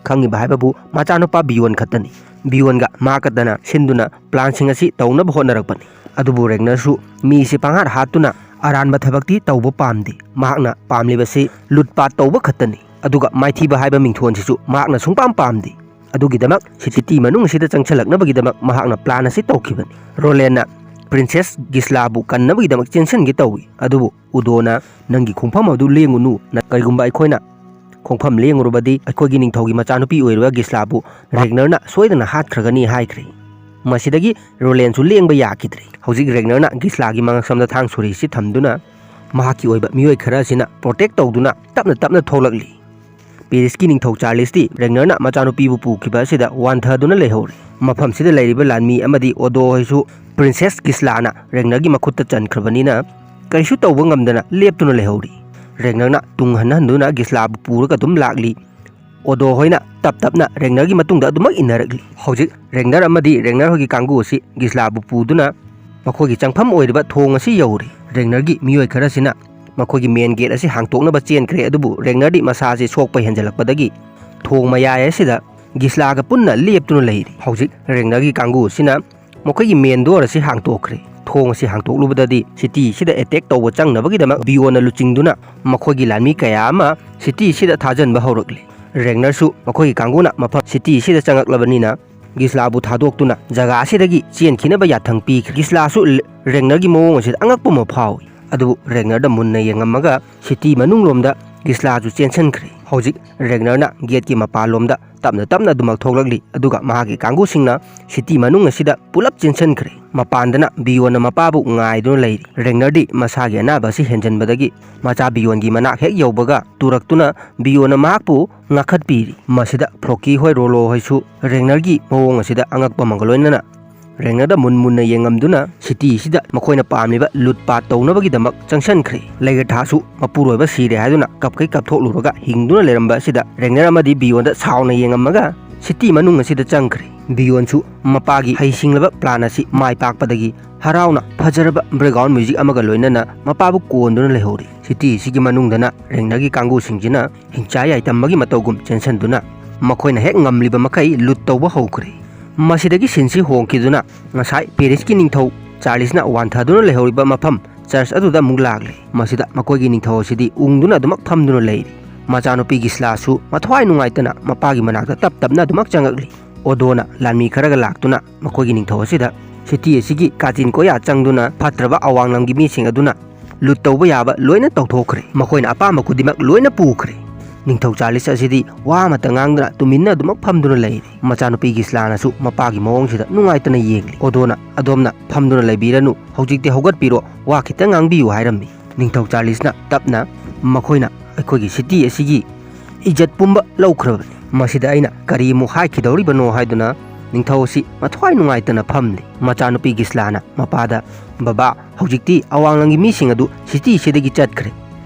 ꯈꯪꯉꯤꯕ ꯍꯥꯏꯕꯕꯨ ꯃꯆꯥꯅꯨꯄꯥ ꯕꯤꯌꯣꯟ ꯈꯛꯇꯅꯤ꯫ ꯕꯤꯌꯣꯟꯒ ꯃꯍꯥꯛ ꯈꯛꯇꯅ ꯁꯤꯟꯗꯨꯅ ꯄ꯭ꯂꯥꯟꯁꯤꯡ ꯑꯁꯤ ꯇꯧꯅꯕ ꯍꯣꯠꯅꯔꯛꯄꯅꯤ꯫ ꯑꯗꯨꯕꯨ ꯔꯦꯒꯅꯔꯁꯨ ꯃꯤꯁꯤ ꯄꯪꯍꯥꯠ ꯍꯥꯠꯇꯨꯅ ꯑꯔꯥꯟꯕ ꯊꯕꯛꯇꯤ ꯇꯧꯕ ꯄꯥꯝꯗꯦ꯫ ꯃꯍꯥꯛꯅ ꯄꯥꯝꯂꯤꯕꯁꯤ ꯂꯨꯠꯄꯥꯠ ꯇꯧꯕ ꯈꯛꯇꯅꯤ꯫ ꯑꯗꯨꯒ ꯃꯥꯏꯊꯤꯕ ꯍꯥꯏꯕ ꯃꯤꯡꯊꯣꯟꯁꯤꯁꯨ ꯃꯍꯥꯛꯅ ꯁꯨꯡꯄꯥꯝ ꯄꯥꯝꯗꯦ꯫ ꯑꯗꯨꯒꯤꯗꯃꯛ ꯁꯤꯇꯤ ꯃꯅꯨꯡ ꯑꯁꯤꯗ ꯆꯪꯁꯤꯜꯂꯛꯅꯕꯒꯤꯗꯃꯛ ꯃꯍꯥꯛꯅ ꯄ꯭ꯂꯥꯟ ꯑꯁꯤ ꯇꯧꯈꯤꯕꯅꯤ꯫ ꯔꯣꯂꯦꯟꯅ ꯄ꯭ꯔꯤꯟꯁꯦꯁ ꯒꯤꯁꯂꯥꯕꯨ ꯀꯟꯅꯕꯒꯤꯗꯃꯛ ꯆꯦꯟꯁꯤꯟꯒꯦ ꯇꯧꯏ, ꯑꯗꯨꯕꯨ ꯎꯗꯣꯅ "ꯅꯪꯒꯤ ꯈꯣꯡꯐꯝ ꯑꯗꯨ ꯂꯦꯡꯉꯨꯅꯨ, ꯅ-, ꯀꯔꯤꯒꯨꯝꯕ ꯑꯩꯈꯣꯏꯅ ꯈꯣꯡꯐꯝ ꯂꯦꯡꯉꯨꯔꯕꯗꯤ ꯑꯩꯈꯣꯏꯒꯤ ꯅꯤꯡꯊꯧꯒꯤ ꯃꯆꯥꯅꯨꯄꯤ ꯑꯣꯏꯔꯤꯕ ꯒꯤꯁꯂꯥꯕꯨ ꯔꯦꯒꯅꯔꯅ ꯁꯣꯏꯗꯅ ꯍꯥꯠꯈ꯭ꯔꯒꯅꯤ" ꯍꯥꯏꯈ꯭ꯔꯦ꯫ ꯃꯁꯤꯗꯒꯤ ꯔꯣꯂꯦꯟꯁꯨ ꯂꯦꯡꯕ ꯌꯥꯈꯤꯗ꯭ꯔꯦ꯫ ꯍꯧꯖꯤꯛ ꯔꯦꯒꯅꯔꯅ ꯒꯤꯁꯂꯥꯒꯤ ꯃꯉꯛꯁꯝꯗ ꯊꯥꯡ ꯁꯣꯔꯤꯁꯤ ꯊꯝꯗꯨꯅ ꯃꯍꯥꯛꯀꯤ ꯑꯣꯏꯕ ꯃꯤꯑꯣꯏ ꯈꯔ ꯑꯁꯤꯅ ꯄ꯭ꯔꯣꯇꯦꯛ ꯇꯧꯗꯨꯅ ꯇꯞꯅ ꯇꯞꯅ ꯊꯣꯛꯂꯛꯂꯤ꯫ ꯄꯦꯔꯤꯁꯀꯤ ꯅꯤꯡꯊꯧ ꯆꯥꯔꯂꯤꯁꯇꯤ ꯔꯦꯒꯅꯔꯅ ꯃꯆꯥꯅꯨꯄꯤꯕꯨ ꯄꯨꯈꯤꯕ ꯑꯁꯤꯗ ꯋꯥꯟꯊꯗꯨꯅ ꯂꯩꯍꯧꯔꯦ꯫ ꯃꯐꯝꯁꯤꯗ ꯂꯩꯔꯤꯕ ꯂꯥꯟꯃꯤ ꯑꯃꯗꯤ ꯑꯣꯗꯣ ꯍꯣꯏꯁꯨ ꯄ꯭ꯔꯤꯟꯁꯦꯁ ꯒꯤꯁꯂꯥꯅ ꯔꯦꯒꯅꯔꯒꯤ ꯃꯈꯨꯠꯇ ꯆꯟꯈ꯭ꯔꯕꯅꯤꯅ ꯀꯔꯤꯁꯨ ꯇꯧꯕ ꯉꯝꯗꯅ ꯂꯦꯞꯇꯨꯅ ꯂꯩꯍꯧꯔꯤ꯫ ꯔꯦꯒꯅꯔꯅ ꯇꯨꯡ ꯍꯟꯅ ꯍꯟꯗꯨꯅ ꯒꯤꯁꯂꯥꯕꯨ ꯄꯨꯔꯒ ꯑꯗꯨꯝ ꯂꯥꯛꯂꯤ꯫ ꯑꯣꯗꯣ ꯍꯣꯏꯅ ꯇꯞ ꯇꯞꯅ ꯔꯦꯒꯅꯔꯒꯤ ꯃꯇꯨꯡꯗ ꯑꯗꯨꯃꯛ ꯏꯟꯅꯔꯛꯂꯤ꯫ ꯍꯧꯖꯤꯛ ꯔꯦꯒꯅꯔ ꯑꯃꯗꯤ ꯔꯦꯒꯅꯔ ꯍꯣꯏꯒꯤ ꯀꯥꯡꯕꯨ ꯑꯁꯤ ꯒꯤꯁꯂꯥꯕꯨ ꯄꯨꯗꯨꯅ ꯃꯈꯣꯏꯒꯤ ꯆꯪꯐꯝ ꯑꯣꯏꯔꯤꯕ ꯊꯣꯡ ꯑꯁꯤ ꯌꯧꯔꯦ꯫ ꯔꯦꯒꯅꯔꯒꯤ ꯃꯤꯑꯣꯏ ꯈꯔꯁꯤꯅ ꯃꯈꯣꯏꯒꯤ ꯃꯦꯟ ꯒꯦꯠ ꯑꯁꯤ ꯍꯥꯡꯇꯣꯛꯅꯕ ꯆꯦꯟꯈ꯭ꯔꯦ, ꯑꯗꯨꯕꯨ ꯔꯦꯒꯅꯔꯗꯤ ꯃꯁꯥꯁꯤ ꯁꯣꯛꯄ ꯍꯦꯟꯖꯜꯂꯛꯄꯗꯒꯤ ꯊꯣꯡ ꯃꯌꯥꯏ ꯑꯁꯤꯗ ꯒꯤꯁꯂꯥꯒ ꯄꯨꯟꯅ ꯂꯦꯞꯇꯨꯅ ꯂꯩꯔꯤ꯫ ꯍꯧꯖꯤꯛ ꯔꯦꯒꯅꯔꯒꯤ ꯀꯥꯡꯕꯨ ꯑꯁꯤꯅ ꯃꯈꯣꯏꯒꯤ ꯃꯦꯟ ꯗꯣꯔ ꯑꯁꯤ ꯍꯥꯡꯇꯣꯛꯈ꯭ꯔꯦ꯫ ꯊꯣꯡ ꯑꯁꯤ ꯍꯥꯡꯇꯣꯛꯂꯨꯕꯗꯗꯤ ꯁꯤꯇꯤ ꯑꯁꯤꯗ ꯑꯦꯇꯦꯛ ꯇꯧꯕ ꯆꯪꯅꯕꯒꯤꯗꯃꯛ ꯕꯤꯌꯣꯟꯅ ꯂꯨꯆꯤꯡꯗꯨꯅ ꯃꯈꯣꯏꯒꯤ ꯂꯥꯟꯃꯤ ꯀꯌꯥ ꯑꯃ ꯁꯤꯇꯤ ꯑꯁꯤꯗ ꯊꯥꯖꯤꯟꯕ ꯍꯧꯔꯛꯂꯦ꯫ ꯔꯦꯒꯅꯔꯁꯨ ꯃꯈꯣꯏꯒꯤ ꯀꯥꯡꯕꯨꯅ ꯃꯐꯝ ꯁꯤꯇꯤ ꯑꯁꯤꯗ ꯆꯪꯂꯛꯂꯕꯅꯤꯅ ꯒꯤꯁꯂꯥꯕꯨ ꯊꯥꯗꯣꯛꯇꯨꯅ ꯖꯒꯥ ꯑꯁꯤꯗꯒꯤ ꯆꯦꯟꯈꯤꯅꯕ ꯌꯥꯊꯪ ꯄꯤꯈ꯭ꯔꯦ꯫ ꯒꯤꯁꯂꯥꯁꯨ ꯔꯦꯒꯅꯔꯒꯤ ꯃꯑꯣꯡ ꯑꯁꯤꯗ ꯑꯉꯛꯄ ꯑꯃ ꯐꯥꯎꯏ꯫ ꯑꯗꯨꯕꯨ ꯔꯦꯒꯅꯔꯗ ꯃꯨꯟꯅ ꯌꯦꯡꯉꯝꯃꯒ ꯁꯤꯇꯤ ꯃꯅꯨꯡꯂꯣꯝꯗ ꯒꯤꯁꯂꯥꯁꯨ ꯆꯦꯟꯁꯤꯟꯈ꯭ꯔꯦ꯫ ꯍꯧꯖꯤꯛ ꯔꯦꯒꯅꯔꯅ ꯒꯦꯠꯀꯤ ꯃꯄꯥꯟꯂꯣꯝꯗ ꯇꯞꯅ ꯇꯞꯅ ꯑꯗꯨꯃꯛ ꯊꯣꯛꯂꯛꯂꯤ, ꯑꯗꯨꯒ ꯃꯍꯥꯛꯀꯤ ꯀꯥꯡꯕꯨꯁꯤꯡꯅ ꯁꯤꯇꯤ ꯃꯅꯨꯡ ꯑꯁꯤꯗ ꯄꯨꯂꯞ ꯆꯦꯟꯁꯤꯟꯈ꯭ꯔꯦ꯫ ꯃꯄꯥꯟꯗꯅ ꯕꯤꯌꯣꯟꯅ ꯃꯄꯥꯕꯨ ꯉꯥꯏꯗꯨꯅ ꯂꯩꯔꯤ꯫ ꯔꯦꯒꯅꯔꯗꯤ ꯃꯁꯥꯒꯤ ꯑꯅꯥꯕ ꯑꯁꯤ ꯍꯦꯟꯖꯟꯕꯗꯒꯤ ꯃꯆꯥ ꯕꯤꯌꯣꯟꯒꯤ ꯃꯅꯥꯛ ꯍꯦꯛ ꯌꯧꯕꯒ ꯇꯨꯔꯛꯇꯨꯅ ꯕꯤꯌꯣꯟꯅ ꯃꯍꯥꯛꯄꯨ ꯉꯥꯛꯈꯠꯄꯤꯔꯤ꯫ ꯃꯁꯤꯗ ꯐ꯭ꯔꯣꯀꯤ ꯍꯣꯏ, ꯔꯣꯂꯣ ꯍꯣꯏꯁꯨ ꯔꯦꯒꯅꯔꯒꯤ ꯃꯑꯣꯡ ꯑꯁꯤꯗ ꯑꯉꯛꯄ ꯑꯃꯒ ꯂꯣꯏꯅꯅ ꯔꯦꯒꯅꯔꯗ ꯃꯨꯟ ꯃꯨꯟꯅ ꯌꯦꯡꯉꯝꯗꯨꯅ ꯁꯤꯇꯤ ꯑꯁꯤꯗ ꯃꯈꯣꯏꯅ ꯄꯥꯝꯂꯤꯕ ꯂꯨꯠ ꯄꯥꯠ ꯇꯧꯅꯕꯒꯤꯗꯃꯛ ꯆꯪꯁꯤꯟꯈ꯭ꯔꯦ꯫ ꯂꯩꯒꯊꯥꯁꯨ ꯃꯄꯨꯔꯣꯏꯕ ꯁꯤꯔꯦ ꯍꯥꯏꯗꯨꯅ ꯀꯞꯈꯩ ꯀꯞꯊꯣꯛꯂꯨꯔꯒ ꯍꯤꯡꯗꯨꯅ ꯂꯩꯔꯝꯕ ꯑꯁꯤꯗ ꯔꯦꯒꯅꯔ ꯑꯃꯗꯤ ꯕꯤꯌꯣꯟꯗ ꯁꯥꯎꯅ ꯌꯦꯡꯉꯝꯃꯒ ꯁꯤꯇꯤ ꯃꯅꯨꯡ ꯑꯁꯤꯗ ꯆꯪꯈ꯭ꯔꯦ꯫ ꯕꯤꯌꯣꯟꯁꯨ ꯃꯄꯥꯒꯤ ꯍꯩꯁꯤꯡꯂꯕ ꯄ꯭ꯂꯥꯟ ꯑꯁꯤ ꯃꯥꯏ ꯄꯥꯛꯄꯗꯒꯤ ꯍꯔꯥꯎꯅ ꯐꯖꯔꯕ ꯕꯦꯛꯒ꯭ꯔꯥꯎꯟ ꯃ꯭ꯌꯨꯖꯤꯛ ꯑꯃꯒ ꯂꯣꯏꯅꯅ ꯃꯄꯥꯕꯨ ꯀꯣꯟꯗꯨꯅ ꯂꯩꯍꯧꯔꯤ꯫ ꯁꯤꯇꯤ ꯑꯁꯤꯒꯤ ꯃꯅꯨꯡꯗꯅ ꯔꯦꯒꯅꯔꯒꯤ ꯀꯥꯡꯕꯨꯁꯤꯡꯁꯤꯅ ꯍꯤꯡꯆꯥ ꯌꯥꯏꯇꯝꯕꯒꯤ ꯃꯇꯧꯒꯨꯝ ꯆꯦꯟꯁꯤꯟꯗꯨꯅ ꯃꯈꯣꯏꯅ ꯍꯦꯛ ꯉꯝꯂꯤꯕ ꯃꯈꯩ ꯂꯨꯠ ꯇꯧꯕ ꯍꯧꯈ꯭ꯔꯦ꯫ ꯃꯁꯤꯗꯒꯤ ꯁꯤꯟꯁꯤ ꯍꯣꯡꯈꯤꯗꯨꯅ ꯉꯁꯥꯏ ꯄꯦꯔꯤꯁꯀꯤ ꯅꯤꯡꯊꯧ ꯆꯥꯔꯂꯤꯁꯅ ꯋꯥꯟꯊꯗꯨꯅ ꯂꯩꯍꯧꯔꯤꯕ ꯃꯐꯝ ꯆꯔꯆ ꯑꯗꯨꯗ ꯑꯃꯨꯛ ꯂꯥꯛꯂꯦ꯫ ꯃꯁꯤꯗ ꯃꯈꯣꯏꯒꯤ ꯅꯤꯡꯊꯧ ꯑꯁꯤꯗꯤ ꯎꯪꯗꯨꯅ ꯑꯗꯨꯃꯛ ꯐꯝꯗꯨꯅ ꯂꯩꯔꯤ꯫ ꯃꯆꯥꯅꯨꯄꯤ ꯒꯤꯁꯂꯥꯁꯨ ꯃꯊ꯭ꯋꯥꯏ ꯅꯨꯡꯉꯥꯏꯇꯅ ꯃꯄꯥꯒꯤ ꯃꯅꯥꯛꯇ ꯇꯞ ꯇꯞꯅ ꯑꯗꯨꯃꯛ ꯆꯪꯉꯛꯂꯤ꯫ ꯑꯣꯗꯣꯅ ꯂꯥꯟꯃꯤ ꯈꯔꯒ ꯂꯥꯛꯇꯨꯅ ꯃꯈꯣꯏꯒꯤ ꯅꯤꯡꯊꯧ ꯑꯁꯤꯗ ꯁꯤꯇꯤ ꯑꯁꯤꯒꯤ ꯀꯥꯆꯤꯟ ꯀꯣꯌꯥ ꯆꯪꯗꯨꯅ ꯐꯠꯇ꯭ꯔꯕ ꯑꯋꯥꯡꯂꯝꯒꯤ ꯃꯤꯁꯤꯡ ꯑꯗꯨꯅ ꯂꯨꯠ ꯇꯧꯕ ꯌꯥꯕ ꯂꯣꯏꯅ ꯇꯧꯊꯣꯛꯈ꯭ꯔꯦ꯫ ꯃꯈꯣꯏꯅ ꯑꯄꯥꯝꯕ ꯈꯨꯗꯤꯡꯃꯛ ꯂꯣꯏꯅ ꯄꯨꯈ꯭ꯔꯦ꯫ ꯅꯤꯡꯊꯧ ꯆꯥꯔꯂꯤꯁ ꯑꯁꯤꯗꯤ ꯋꯥ ꯑꯃꯠꯇ ꯉꯥꯡꯗꯅ ꯇꯨꯃꯤꯟꯅ ꯑꯗꯨꯃꯛ ꯐꯝꯗꯨꯅ ꯂꯩꯔꯦ꯫ ꯃꯆꯥꯅꯨꯄꯤ ꯒꯤꯁꯂꯥꯅꯁꯨ ꯃꯄꯥꯒꯤ ꯃꯑꯣꯡꯁꯤꯗ ꯅꯨꯡꯉꯥꯏꯇꯅ ꯌꯦꯡꯂꯤ꯫ ꯑꯣꯗꯣꯅ, "ꯑꯗꯣꯝꯅ ꯐꯝꯗꯨꯅ ꯂꯩꯕꯤꯔꯅꯨ, ꯍꯧꯖꯤꯛꯇꯤ ꯍꯧꯒꯠꯄꯤꯔꯣ, ꯋꯥ ꯈꯤꯇꯪ ꯉꯥꯡꯕꯤꯌꯨ" ꯍꯥꯏꯔꯝꯃꯤ꯫ ꯅꯤꯡꯊꯧ ꯆꯥꯔꯂꯤꯁꯅ ꯇꯞꯅ, "ꯃꯈꯣꯏꯅ ꯑꯩꯈꯣꯏꯒꯤ ꯁꯤꯇꯤ ꯑꯁꯤꯒꯤ ꯏꯖꯠ ꯄꯨꯝꯕ ꯂꯧꯈ꯭ꯔꯕꯅꯤ꯫ ꯃꯁꯤꯗ ꯑꯩꯅ ꯀꯔꯤꯃꯨꯛ ꯍꯥꯏꯈꯤꯗꯧꯔꯤꯕꯅꯣ ꯍꯥꯏꯗꯨꯅ ꯅꯤꯡꯊꯧ ꯑꯁꯤ ꯃꯊ꯭ꯋꯥꯏ ꯅꯨꯡꯉꯥꯏꯇꯅ ꯐꯝꯂꯤ꯫ ꯃꯆꯥꯅꯨꯄꯤ ꯒꯤꯁꯂꯥꯅ ꯃꯄꯥꯗ, "ꯕꯕꯥ, ꯍꯧꯖꯤꯛꯇꯤ ꯑꯋꯥꯡꯂꯪꯒꯤ ꯃꯤꯁꯤꯡ ꯑꯗꯨ ꯁꯤꯇꯤꯁꯤꯗꯒꯤ ꯆꯠꯈ꯭ꯔꯦ꯫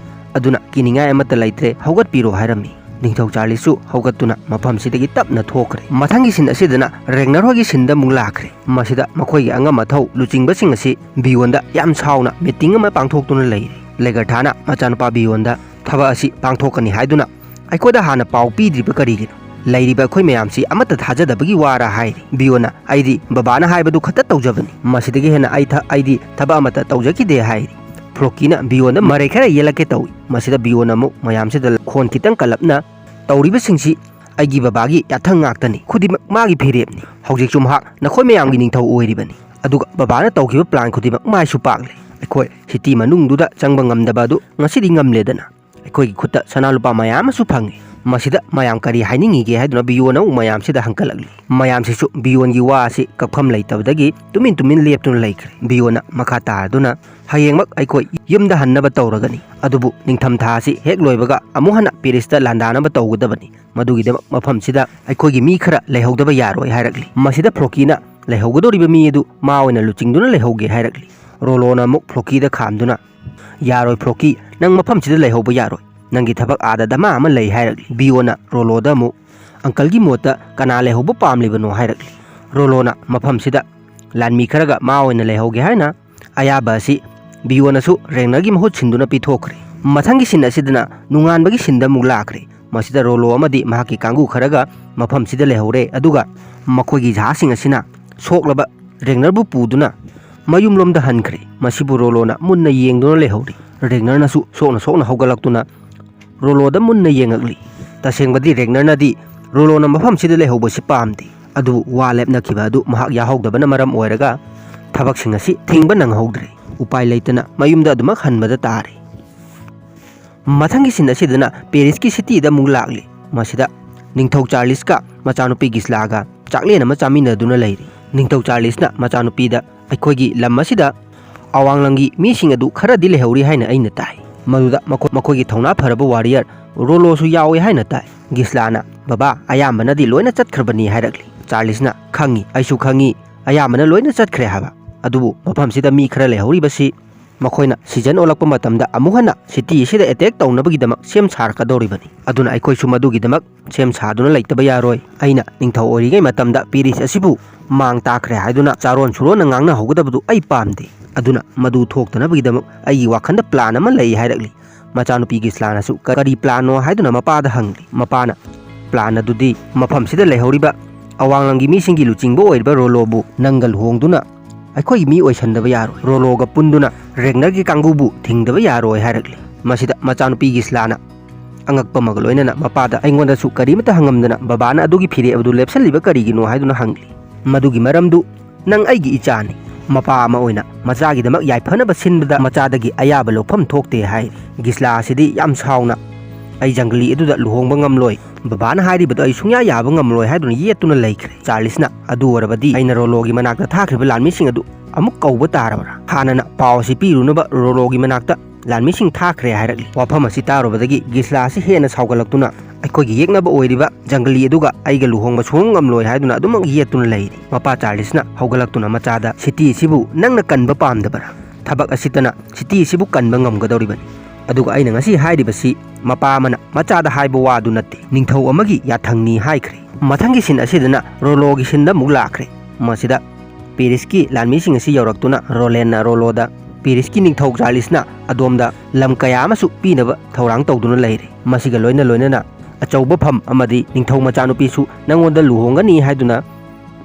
ꯑꯗꯨꯅ ꯀꯤꯅꯤꯡꯉꯥꯏ ꯑꯃꯠꯇ ꯂꯩꯇ꯭ꯔꯦ, ꯍꯧꯒꯠꯄꯤꯔꯣ" ꯍꯥꯏꯔꯝꯃꯤ꯫ ꯅꯤꯡꯊꯧ ꯆꯥꯔꯂꯤꯁꯁꯨ ꯍꯧꯒꯠꯇꯨꯅ ꯃꯐꯝꯁꯤꯗꯒꯤ ꯇꯞꯅ ꯊꯣꯛꯈ꯭ꯔꯦ꯫ ꯃꯊꯪꯒꯤ ꯁꯤꯟ ꯑꯁꯤꯗꯅ ꯔꯦꯒꯅꯔ ꯍꯣꯏꯒꯤ ꯁꯤꯟꯗ ꯑꯃꯨꯛ ꯂꯥꯛꯈ꯭ꯔꯦ꯫ ꯃꯁꯤꯗ ꯃꯈꯣꯏꯒꯤ ꯑꯉꯝ ꯑꯊꯧ ꯂꯨꯆꯤꯡꯕꯁꯤꯡ ꯑꯁꯤ ꯕꯤꯌꯣꯟꯗ ꯌꯥꯝ ꯁꯥꯎꯅ ꯃꯤꯇꯤꯡ ꯑꯃ ꯄꯥꯡꯊꯣꯛꯇꯨꯅ ꯂꯩꯔꯤ꯫ ꯂꯦꯒꯔꯊꯥꯅ ꯃꯆꯥꯅꯨꯄꯥ ꯕꯤꯌꯣꯟꯗ ꯊꯕꯛ ꯑꯁꯤ ꯄꯥꯡꯊꯣꯛꯀꯅꯤ ꯍꯥꯏꯗꯨꯅ ꯑꯩꯈꯣꯏꯗ ꯍꯥꯟꯅ ꯄꯥꯎ ꯄꯤꯗ꯭ꯔꯤꯕ ꯀꯔꯤꯒꯤꯅꯣ? ꯂꯩꯔꯤꯕ ꯑꯩꯈꯣꯏ ꯃꯌꯥꯝꯁꯤ ꯑꯃꯠꯇ ꯊꯥꯖꯗꯕꯒꯤ ꯋꯥꯔꯥ ꯍꯥꯏꯔꯤ꯫ ꯕꯤꯌꯣꯟꯅ, "ꯑꯩꯗꯤ ꯕꯕꯥꯅ ꯍꯥꯏꯕꯗꯨ ꯈꯛꯇ ꯇꯧꯖꯕꯅꯤ꯫ ꯃꯁꯤꯗꯒꯤ ꯍꯦꯟꯅ ꯑꯩ ꯊ-, ꯑꯩꯗꯤ ꯊꯕꯛ ꯑꯃꯠꯇ ꯇꯧꯖꯈꯤꯗꯦ" ꯍꯥꯏꯔꯤ꯫ ꯐ꯭ꯔꯣꯀꯤꯅ ꯕꯤꯌꯣꯟꯗ ꯃꯔꯩ ꯈꯔ ꯌꯦꯜꯂꯛꯀꯦ ꯇꯧꯏ꯫ ꯃꯁꯤꯗ ꯕꯤꯌꯣꯟꯅ ꯑꯃꯨꯛ ꯃꯌꯥꯝꯁꯤꯗ ꯈꯣꯟ ꯈꯤꯇꯪ ꯀꯜꯂꯞꯅ, "ꯇꯧꯔꯤꯕꯁꯤꯡꯁꯤ ꯑꯩꯒꯤ ꯕꯕꯥꯒꯤ ꯌꯥꯊꯪ ꯉꯥꯛꯇꯅꯤ꯫ ꯈꯨꯗꯤꯡꯃꯛ ꯃꯥꯒꯤ ꯐꯤꯔꯦꯞꯅꯤ꯫ ꯍꯧꯖꯤꯛꯁꯨ ꯃꯍꯥꯛ ꯅꯈꯣꯏ ꯃꯌꯥꯝꯒꯤ ꯅꯤꯡꯊꯧ ꯑꯣꯏꯔꯤꯕꯅꯤ꯫ ꯑꯗꯨꯒ ꯕꯕꯥꯅ ꯇꯧꯈꯤꯕ ꯄ꯭ꯂꯥꯟ ꯈꯨꯗꯤꯡꯃꯛ ꯃꯥꯏꯁꯨ ꯄꯥꯛꯂꯦ꯫ ꯑꯩꯈꯣꯏ ꯁꯤꯇꯤ ꯃꯅꯨꯡꯗꯨꯗ ꯆꯪꯕ ꯉꯝꯗꯕ ꯑꯗꯨ ꯉꯁꯤꯗꯤ ꯉꯝꯂꯦꯗꯅ꯫ ꯑꯩꯈꯣꯏꯒꯤ ꯈꯨꯠꯇ ꯁꯅꯥ ꯂꯨꯄꯥ ꯃꯌꯥꯝ ꯑꯃꯁꯨ ꯐꯪꯉꯤ꯫ ꯃꯁꯤꯗ ꯃꯌꯥꯝ ꯀꯔꯤ ꯍꯥꯏꯅꯤꯡꯉꯤꯒꯦ?" ꯍꯥꯏꯗꯨꯅ ꯕꯤꯌꯣꯟꯅ ꯑꯃꯨꯛ ꯃꯌꯥꯝꯁꯤꯗ ꯍꯪꯀꯠꯂꯛꯂꯤ꯫ ꯃꯌꯥꯝꯁꯤꯁꯨ ꯕꯤꯌꯣꯟꯒꯤ ꯋꯥ ꯑꯁꯤ ꯀꯛꯐꯝ ꯂꯩꯇꯕꯗꯒꯤ ꯇꯨꯃꯤꯟ ꯇꯨꯃꯤꯟ ꯂꯦꯞꯇꯨꯅ ꯂꯩꯈ꯭ꯔꯦ꯫ ꯕꯤꯌꯣꯟꯅ ꯃꯈꯥ ꯇꯥꯔꯗꯨꯅ, "ꯍꯌꯦꯡꯃꯛ ꯑꯩꯈꯣꯏ ꯌꯨꯝꯗ ꯍꯟꯅꯕ ꯇꯧꯔꯒꯅꯤ꯫ ꯑꯗꯨꯕꯨ ꯅꯤꯡꯊꯝꯊꯥ ꯑꯁꯤ ꯍꯦꯛ ꯂꯣꯏꯕꯒ ꯑꯃꯨꯛ ꯍꯟꯅ ꯄꯦꯔꯤꯁꯇ ꯂꯥꯟꯗꯥꯅꯕ ꯇꯧꯒꯗꯕꯅꯤ꯫ ꯃꯗꯨꯒꯤꯗꯃꯛ ꯃꯐꯝꯁꯤꯗ ꯑꯩꯈꯣꯏꯒꯤ ꯃꯤ ꯈꯔ ꯂꯩꯍꯧꯗꯕ ꯌꯥꯔꯣꯏ" ꯍꯥꯏꯔꯛꯂꯤ꯫ ꯃꯁꯤꯗ ꯐ꯭ꯔꯣꯀꯤꯅ, "ꯂꯩꯍꯧꯒꯗꯧꯔꯤꯕ ꯃꯤ ꯑꯗꯨ ꯃꯥ ꯑꯣꯏꯅ ꯂꯨꯆꯤꯡꯗꯨꯅ ꯂꯩꯍꯧꯒꯦ" ꯍꯥꯏꯔꯛꯂꯤ꯫ ꯔꯣꯂꯣꯅ ꯑꯃꯨꯛ ꯐ꯭ꯔꯣꯀꯤꯗ ꯈꯥꯝꯗꯨꯅ, "ꯌꯥꯔꯣꯏ ꯐ꯭ꯔꯣꯀꯤ, ꯅꯪ ꯃꯐꯝꯁꯤꯗ ꯂꯩꯍꯧꯕ ꯌꯥꯔꯣꯏ꯫ ꯅꯪꯒꯤ ꯊꯕꯛ ꯑꯥꯗ ꯗꯃꯥ ꯑꯃ ꯂꯩ" ꯍꯥꯏꯔꯛꯂꯤ꯫ ꯕꯤꯌꯣꯅ ꯔꯣꯂꯣꯗ ꯑꯃꯨꯛ, "ꯑꯪꯀꯜꯒꯤ ꯃꯣꯠꯇ ꯀꯅꯥ ꯂꯩꯍꯧꯕ ꯄꯥꯝꯂꯤꯕꯅꯣ?" ꯍꯥꯏꯔꯛꯂꯤ꯫ ꯔꯣꯂꯣꯅ ꯃꯐꯝꯁꯤꯗ ꯂꯥꯟꯃꯤ ꯈꯔꯒ ꯃꯥ ꯑꯣꯏꯅ ꯂꯩꯍꯧꯒꯦ ꯍꯥꯏꯅ ꯑꯌꯥꯕ ꯑꯁꯤ ꯕꯤꯌꯣꯅꯁꯨ ꯔꯦꯒꯅꯔꯒꯤ ꯃꯍꯨꯠ ꯁꯤꯟꯗꯨꯅ ꯄꯤꯊꯣꯛꯈ꯭ꯔꯦ꯫ ꯃꯊꯪꯒꯤ ꯁꯤꯟ ꯑꯁꯤꯗꯅ ꯅꯣꯡꯉꯥꯟꯕꯒꯤ ꯁꯤꯟꯗ ꯑꯃꯨꯛ ꯂꯥꯛꯈ꯭ꯔꯦ꯫ ꯃꯁꯤꯗ ꯔꯣꯂꯣ ꯑꯃꯗꯤ ꯃꯍꯥꯛꯀꯤ ꯀꯥꯡꯕꯨ ꯈꯔꯒ ꯃꯐꯝꯁꯤꯗ ꯂꯩꯍꯧꯔꯦ, ꯑꯗꯨꯒ ꯃꯈꯣꯏꯒꯤ ꯖꯍꯥꯖꯁꯤꯡ ꯑꯁꯤꯅ ꯁꯣꯛꯂꯕ ꯔꯦꯒꯅꯔꯕꯨ ꯄꯨꯗꯨꯅ ꯃꯌꯨꯝꯂꯣꯝꯗ ꯍꯟꯈ꯭ꯔꯦ꯫ ꯃꯁꯤꯕꯨ ꯔꯣꯂꯣꯅ ꯃꯨꯟꯅ ꯌꯦꯡꯗꯨꯅ ꯂꯩꯍꯧꯔꯤ꯫ ꯔꯦꯒꯅꯔꯅꯁꯨ ꯁꯣꯛꯅ ꯁꯣꯛꯅ ꯍꯧꯒꯠꯂꯛꯇꯨꯅ ꯔꯣꯂꯣꯗ ꯃꯨꯟꯅ ꯌꯦꯡꯉꯛꯂꯤ꯫ ꯇꯁꯦꯡꯕꯗꯤ ꯔꯦꯒꯅꯔꯅꯗꯤ ꯔꯣꯂꯣꯅ ꯃꯐꯝꯁꯤꯗ ꯂꯩꯍꯧꯕꯁꯤ ꯄꯥꯝꯗꯦ, ꯑꯗꯨꯕꯨ ꯋꯥ ꯂꯦꯞꯅꯈꯤꯕ ꯑꯗꯨ ꯃꯍꯥꯛ ꯌꯥꯍꯧꯗꯕꯅ ꯃꯔꯝ ꯑꯣꯏꯔꯒ ꯊꯕꯛꯁꯤꯡ ꯑꯁꯤ ꯊꯤꯡꯕ ꯅꯪꯍꯧꯗ꯭ꯔꯦ꯫ ꯎꯄꯥꯏ ꯂꯩꯇꯅ ꯃꯌꯨꯝꯗ ꯑꯗꯨꯃꯛ ꯍꯟꯕꯗ ꯇꯥꯔꯦ꯫ ꯃꯊꯪꯒꯤ ꯁꯤꯟ ꯑꯁꯤꯗꯅ ꯄꯦꯔꯤꯁꯀꯤ ꯁꯤꯇꯤꯗ ꯑꯃꯨꯛ ꯂꯥꯛꯂꯤ꯫ ꯃꯁꯤꯗ ꯅꯤꯡꯊꯧ ꯆꯥꯔꯂꯤꯁꯀ ꯃꯆꯥꯅꯨꯄꯤ ꯒꯤꯁꯂꯥꯒ ꯆꯥꯛꯂꯦꯟ ꯑꯃ ꯆꯥꯃꯤꯟꯅꯗꯨꯅ ꯂꯩꯔꯤ꯫ ꯅꯤꯡꯊꯧ ꯆꯥꯔꯂꯤꯁꯅ ꯃꯆꯥꯅꯨꯄꯤꯗ, "ꯑꯩꯈꯣꯏꯒꯤ ꯂꯝ ꯑꯁꯤꯗ ꯑꯋꯥꯡꯂꯪꯒꯤ ꯃꯤꯁꯤꯡ ꯑꯗꯨ ꯈꯔꯗꯤ ꯂꯩꯍꯧꯔꯤ ꯍꯥꯏꯅ ꯑꯩꯅ ꯇꯥꯏ꯫ ꯃꯗꯨꯗ ꯃꯈꯣꯏ ꯃꯈꯣꯏꯒꯤ ꯊꯧꯅꯥ ꯐꯔꯕ ꯋꯥꯔꯤꯌꯔ ꯔꯣꯂꯣꯁꯨ ꯌꯥꯎꯏ ꯍꯥꯏꯅ ꯇꯥꯏ꯫ ꯒꯤꯁꯂꯥꯅ, "ꯕꯕꯥ, ꯑꯌꯥꯝꯕꯅꯗꯤ ꯂꯣꯏꯅ ꯆꯠꯈ꯭ꯔꯕꯅꯤ" ꯍꯥꯏꯔꯛꯂꯤ꯫ ꯆꯥꯔꯂꯤꯁꯅ, "ꯈꯪꯉꯤ, ꯑꯩꯁꯨ ꯈꯪꯉꯤ, ꯑꯌꯥꯝꯕꯅ ꯂꯣꯏꯅ ꯆꯠꯈ꯭ꯔꯦ ꯍꯥꯏꯕ꯫ ꯑꯗꯨꯕꯨ ꯃꯐꯝꯁꯤꯗ ꯃꯤ ꯈꯔ ꯂꯩꯍꯧꯔꯤꯕꯁꯤ ꯃꯈꯣꯏꯅ ꯁꯤꯖꯟ ꯑꯣꯜꯂꯛꯄ ꯃꯇꯝꯗ ꯑꯃꯨꯛ ꯍꯟꯅ ꯁꯤꯇꯤ ꯑꯁꯤꯗ ꯑꯦꯇꯦꯛ ꯇꯧꯅꯕꯒꯤꯗꯃꯛ ꯁꯦꯝ ꯁꯥꯔꯛꯀꯗꯧꯔꯤꯕꯅꯤ꯫ ꯑꯗꯨꯅ ꯑꯩꯈꯣꯏꯁꯨ ꯃꯗꯨꯒꯤꯗꯃꯛ ꯁꯦꯝ ꯁꯥꯗꯨꯅ ꯂꯩꯇꯕ ꯌꯥꯔꯣꯏ꯫ ꯑꯩꯅ ꯅꯤꯡꯊꯧ ꯑꯣꯏꯔꯤꯉꯩ ꯃꯇꯝꯗ ꯄꯦꯔꯤꯁ ꯑꯁꯤꯕꯨ ꯃꯥꯡ ꯇꯥꯛꯈ꯭ꯔꯦ ꯍꯥꯏꯗꯨꯅ ꯆꯥꯔꯣꯟ ꯁꯨꯔꯣꯟꯅ ꯉꯥꯡꯅꯍꯧꯒꯗꯕꯗꯨ ꯑꯩ ꯄꯥꯝꯗꯦ꯫ ꯑꯗꯨꯅ ꯃꯗꯨ ꯊꯣꯛꯇꯅꯕꯒꯤꯗꯃꯛ ꯑꯩꯒꯤ ꯋꯥꯈꯜꯗ ꯄ꯭ꯂꯥꯟ ꯑꯃ ꯂꯩ" ꯍꯥꯏꯔꯛꯂꯤ꯫ ꯃꯆꯥꯅꯨꯄꯤ ꯒꯤꯁꯂꯥꯅꯁꯨ ꯀꯔꯤ ꯄ꯭ꯂꯥꯟꯅꯣ ꯍꯥꯏꯗꯨꯅ ꯃꯄꯥꯗ ꯍꯪꯂꯤ꯫ ꯃꯄꯥꯅ, "ꯄ꯭ꯂꯥꯟ ꯑꯗꯨꯗꯤ ꯃꯐꯝꯁꯤꯗ ꯂꯩꯍꯧꯔꯤꯕ ꯑꯋꯥꯡꯂꯝꯒꯤ ꯃꯤꯁꯤꯡꯒꯤ ꯂꯨꯆꯤꯡꯕ ꯑꯣꯏꯔꯤꯕ ꯔꯣꯂꯣꯕꯨ ꯅꯪꯒ ꯂꯨꯍꯣꯡꯗꯨꯅ ꯑꯩꯈꯣꯏꯒꯤ ꯃꯤ ꯑꯣꯏꯁꯟꯗꯕ ꯌꯥꯔꯣꯏ꯫ ꯔꯣꯂꯣꯒ ꯄꯨꯟꯗꯨꯅ ꯔꯦꯒꯅꯔꯒꯤ ꯀꯥꯡꯕꯨꯕꯨ ꯊꯤꯡꯗꯕ ꯌꯥꯔꯣꯏ" ꯍꯥꯏꯔꯛꯂꯤ꯫ ꯃꯁꯤꯗ ꯃꯆꯥꯅꯨꯄꯤ ꯒꯤꯁꯂꯥꯅ ꯑꯉꯛꯄ ꯑꯃꯒ ꯂꯣꯏꯅꯅ ꯃꯄꯥꯗ ꯑꯩꯉꯣꯟꯗꯁꯨ ꯀꯔꯤꯃꯇ ꯍꯪꯉꯝꯗꯅ ꯕꯕꯥꯅ ꯑꯗꯨꯒꯤ ꯐꯤꯔꯦꯞ ꯑꯗꯨ ꯂꯦꯞꯁꯜꯂꯤꯕ ꯀꯔꯤꯒꯤꯅꯣ ꯍꯥꯏꯗꯨꯅ ꯍꯪꯂꯤ꯫ "ꯃꯗꯨꯒꯤ ꯃꯔꯝꯗꯨ ꯅꯪ ꯑꯩꯒꯤ ꯏꯆꯥꯅꯤ꯫ ꯃꯄꯥ ꯑꯃ ꯑꯣꯏꯅ ꯃꯆꯥꯒꯤꯗꯃꯛ ꯌꯥꯏꯐꯅꯕ ꯁꯤꯟꯕꯗ ꯃꯆꯥꯗꯒꯤ ꯑꯌꯥꯕ ꯂꯧꯐꯝ ꯊꯣꯛꯇꯦ" ꯍꯥꯏ꯫ ꯒꯤꯁꯂꯥ ꯑꯁꯤꯗꯤ ꯌꯥꯝ ꯁꯥꯎꯅ, "ꯑꯩ ꯖꯪꯒꯂꯤ ꯑꯗꯨꯗ ꯂꯨꯍꯣꯡꯕ ꯉꯝꯂꯣꯏ, ꯕꯕꯥꯅ ꯍꯥꯏꯔꯤꯕꯗꯣ ꯑꯩ ꯁꯨꯡꯌꯥ ꯌꯥꯕ ꯉꯝꯂꯣꯏ" ꯍꯥꯏꯗꯨꯅ ꯌꯦꯠꯇꯨꯅ ꯂꯩꯈ꯭ꯔꯦ꯫ ꯆꯥꯔꯂꯤꯁꯅ, "ꯑꯗꯨ ꯑꯣꯏꯔꯕꯗꯤ ꯑꯩꯅ ꯔꯣꯂꯣꯒꯤ ꯃꯅꯥꯛꯇ ꯊꯥꯈ꯭ꯔꯤꯕ ꯂꯥꯟꯃꯤꯁꯤꯡ ꯑꯗꯨ ꯑꯃꯨꯛ ꯀꯧꯕ ꯇꯥꯔꯕ꯭ꯔꯥ? ꯍꯥꯟꯅꯅ ꯄꯥꯎ ꯑꯁꯤ ꯄꯤꯔꯨꯅꯕ ꯔꯣꯂꯣꯒꯤ ꯃꯅꯥꯛꯇ ꯂꯥꯟꯃꯤꯁꯤꯡ ꯊꯥꯈ꯭ꯔꯦ" ꯍꯥꯏꯔꯛꯂꯤ꯫ ꯋꯥꯐꯝ ꯑꯁꯤ ꯇꯥꯔꯨꯕꯗꯒꯤ ꯒꯤꯁꯂꯥ ꯑꯁꯤ ꯍꯦꯟꯅ ꯁꯥꯎꯒꯠꯂꯛꯇꯨꯅ, "ꯑꯩꯈꯣꯏꯒꯤ ꯌꯦꯛꯅꯕ ꯑꯣꯏꯔꯤꯕ ꯖꯪꯒꯂꯤ ꯑꯗꯨꯒ ꯑꯩꯒ ꯂꯨꯍꯣꯡꯕ ꯁꯨꯡꯉꯝ ꯉꯝꯂꯣꯏ" ꯍꯥꯏꯗꯨꯅ ꯑꯗꯨꯃꯛ ꯌꯦꯠꯇꯨꯅ ꯂꯩꯔꯤ꯫ ꯃꯄꯥ ꯆꯥꯔꯂꯤꯁꯅ ꯍꯧꯒꯠꯂꯛꯇꯨꯅ ꯃꯆꯥꯗ, "ꯁꯤꯇꯤ ꯑꯁꯤꯕꯨ ꯅꯪꯅ ꯀꯟꯕ ꯄꯥꯝꯗꯕꯔꯥ? ꯊꯕꯛ ꯑꯁꯤꯇꯅ ꯁꯤꯇꯤ ꯑꯁꯤꯕꯨ ꯀꯟꯕ ꯉꯝꯒꯗꯧꯔꯤꯕꯅꯤ꯫ ꯑꯗꯨꯒ ꯑꯩꯅ ꯉꯁꯤ ꯍꯥꯏꯔꯤꯕꯁꯤ ꯃꯄꯥ ꯑꯃꯅ ꯃꯆꯥꯗ ꯍꯥꯏꯕ ꯋꯥꯗꯨ ꯅꯠꯇꯦ, ꯅꯤꯡꯊꯧ ꯑꯃꯒꯤ ꯌꯥꯊꯪꯅꯤ" ꯍꯥꯏꯈ꯭ꯔꯦ꯫ ꯃꯊꯪꯒꯤ ꯁꯤꯟ ꯑꯁꯤꯗꯅ ꯔꯣꯂꯣꯒꯤ ꯁꯤꯟꯗ ꯑꯃꯨꯛ ꯂꯥꯛꯈ꯭ꯔꯦ꯫ ꯃꯁꯤꯗ ꯄꯦꯔꯤꯁꯀꯤ ꯂꯥꯟꯃꯤꯁꯤꯡ ꯑꯁꯤ ꯌꯧꯔꯛꯇꯨꯅ ꯔꯣꯂꯦꯟꯅ ꯔꯣꯂꯣꯗ, "ꯄꯦꯔꯤꯁꯀꯤ ꯅꯤꯡꯊꯧ ꯆꯥꯔꯂꯤꯁꯅ ꯑꯗꯣꯝꯗ ꯂꯝ ꯀꯌꯥ ꯑꯃꯁꯨ ꯄꯤꯅꯕ ꯊꯧꯔꯥꯡ ꯇꯧꯗꯨꯅ ꯂꯩꯔꯦ꯫ ꯃꯁꯤꯒ ꯂꯣꯏꯅ ꯂꯣꯏꯅꯅ ꯑꯆꯧꯕ ꯐꯝ ꯑꯃꯗꯤ ꯅꯤꯡꯊꯧ ꯃꯆꯥꯅꯨꯄꯤꯁꯨ ꯅꯪꯉꯣꯟꯗ ꯂꯨꯍꯣꯡꯒꯅꯤ" ꯍꯥꯏꯗꯨꯅ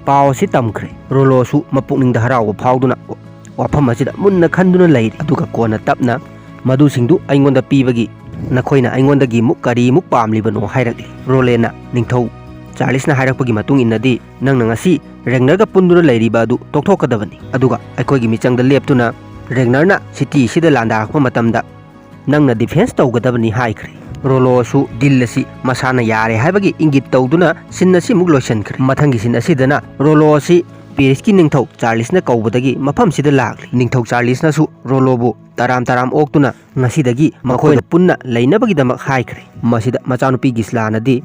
ꯄꯥꯎ ꯑꯁꯤ ꯇꯝꯈ꯭ꯔꯦ꯫ ꯔꯣꯂꯣꯁꯨ ꯃꯄꯨꯛꯅꯤꯡꯗ ꯍꯔꯥꯎꯕ ꯐꯥꯎꯗꯨꯅ ꯋꯥꯐꯝ ꯑꯁꯤꯗ ꯃꯨꯟꯅ ꯈꯟꯗꯨꯅ ꯂꯩꯔꯤ꯫ ꯑꯗꯨꯒ ꯀꯣꯟꯅ ꯇꯞꯅ, "ꯃꯗꯨꯁꯤꯡꯗꯨ ꯑꯩꯉꯣꯟꯗ ꯄꯤꯕꯒꯤ ꯅꯈꯣꯏꯅ ꯑꯩꯉꯣꯟꯗꯒꯤ ꯃꯨꯛ ꯀꯔꯤꯃꯨꯛ ꯄꯥꯝꯂꯤꯕꯅꯣ?" ꯍꯥꯏꯔꯛꯂꯤ꯫ ꯔꯣꯂꯦꯟꯅ, "ꯅꯤꯡꯊꯧ ꯆꯥꯔꯂꯤꯁꯅ ꯍꯥꯏꯔꯛꯄꯒꯤ ꯃꯇꯨꯡ ꯏꯟꯅꯗꯤ ꯅꯪꯅ ꯉꯁꯤ ꯔꯦꯒꯅꯔꯒ ꯄꯨꯟꯗꯨꯅ ꯂꯩꯔꯤꯕ ꯑꯗꯨ ꯇꯣꯛꯊꯣꯛꯀꯗꯕꯅꯤ꯫ ꯑꯗꯨꯒ ꯑꯩꯈꯣꯏꯒꯤ ꯃꯤꯆꯪꯗ ꯂꯦꯞꯇꯨꯅ ꯔꯦꯒꯅꯔꯅ ꯁꯤꯇꯤ ꯑꯁꯤꯗ ꯂꯥꯟꯗꯥꯔꯛꯄ ꯃꯇꯝꯗ ꯅꯪꯅ ꯗꯤꯐꯦꯟꯁ ꯇꯧꯒꯗꯕꯅꯤ" ꯍꯥꯏꯈ꯭ꯔꯦ꯫ ꯔꯣꯂꯣꯁꯨ ꯗꯤꯜ ꯑꯁꯤ ꯃꯁꯥꯅ ꯌꯥꯔꯦ ꯍꯥꯏꯕꯒꯤ ꯏꯪꯒꯤꯠ ꯇꯧꯗꯨꯅ ꯁꯤꯟ ꯑꯁꯤꯃꯨꯛ ꯂꯣꯏꯁꯤꯟꯈ꯭ꯔꯦ꯫ ꯃꯊꯪꯒꯤ ꯁꯤꯟ ꯑꯁꯤꯗꯅ ꯔꯣꯂꯣ ꯑꯁꯤ ꯄꯦꯔꯤꯁꯀꯤ ꯅꯤꯡꯊꯧ ꯆꯥꯔꯂꯤꯁꯅ ꯀꯧꯕꯗꯒꯤ ꯃꯐꯝꯁꯤꯗ ꯂꯥꯛꯂꯤ꯫ ꯅꯤꯡꯊꯧ ꯆꯥꯔꯂꯤꯁꯅꯁꯨ ꯔꯣꯂꯣꯕꯨ ꯇꯔꯥꯝ ꯇꯔꯥꯝ ꯑꯣꯛꯇꯨꯅ ꯉꯁꯤꯗꯒꯤ ꯃꯈꯣꯏꯗ ꯄꯨꯟꯅ ꯂꯩꯅꯕꯒꯤꯗꯃꯛ ꯍꯥꯏꯈ꯭ꯔꯦ꯫ ꯃꯁꯤꯗ ꯃꯆꯥꯅꯨꯄꯤ ꯒꯤꯁꯂꯥꯅꯗꯤ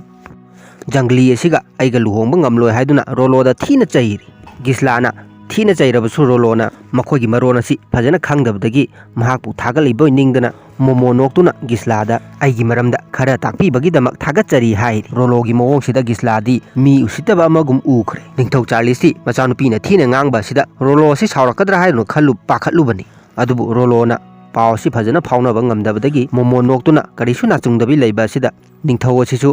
ꯖꯪꯒꯂꯤ ꯑꯁꯤꯒ ꯑꯩꯒ ꯂꯨꯍꯣꯡꯕ ꯉꯝꯂꯣꯏ ꯍꯥꯏꯗꯨꯅ ꯔꯣꯂꯣꯗ ꯊꯤꯅ ꯆꯩꯔꯤ꯫ ꯒꯤꯁꯂꯥꯅ ꯊꯤꯅ ꯆꯩꯔꯕꯁꯨ ꯔꯣꯂꯣꯅ ꯃꯈꯣꯏꯒꯤ ꯃꯔꯣꯟ ꯑꯁꯤ ꯐꯖꯅ ꯈꯪꯗꯕꯗꯒꯤ ꯃꯍꯥꯛꯄꯨ ꯊꯥꯒꯠꯂꯤꯕꯣꯏ ꯅꯤꯡꯗꯅ ꯃꯣꯃꯣ ꯅꯣꯛꯇꯨꯅ ꯒꯤꯁꯂꯥꯗ ꯑꯩꯒꯤ ꯃꯔꯝꯗ ꯈꯔ ꯇꯥꯛꯄꯤꯕꯒꯤꯗꯃꯛ ꯊꯥꯒꯠꯆꯔꯤ ꯍꯥꯏꯔꯤ꯫ ꯔꯣꯂꯣꯒꯤ ꯃꯑꯣꯡꯁꯤꯗ ꯒꯤꯁꯂꯥꯗꯤ ꯃꯤ ꯎꯁꯤꯠꯇꯕ ꯑꯃꯒꯨꯝ ꯎꯈ꯭ꯔꯦ꯫ ꯅꯤꯡꯊꯧ ꯆꯥꯔꯂꯤꯁꯇꯤ ꯃꯆꯥꯅꯨꯄꯤꯅ ꯊꯤꯅ ꯉꯥꯡꯕ ꯑꯁꯤꯗ ꯔꯣꯂꯣ ꯑꯁꯤ ꯁꯥꯎꯔꯛꯀꯗ꯭ꯔꯥ ꯍꯥꯏꯗꯨꯅ ꯈꯜꯂꯨ ꯄꯥꯈꯠꯂꯨꯕꯅꯤ꯫ ꯑꯗꯨꯕꯨ ꯔꯣꯂꯣꯅ ꯄꯥꯎ ꯑꯁꯤ ꯐꯖꯅ ꯐꯥꯎꯅꯕ ꯉꯝꯗꯕꯗꯒꯤ ꯃꯣꯃꯣ ꯅꯣꯛꯇꯨꯅ ꯀꯔꯤꯁꯨ ꯅꯥꯆꯨꯡꯗꯕꯤ ꯂꯩꯕ ꯑꯁꯤꯗ ꯅꯤꯡꯊꯧ ꯑꯁꯤꯁꯨ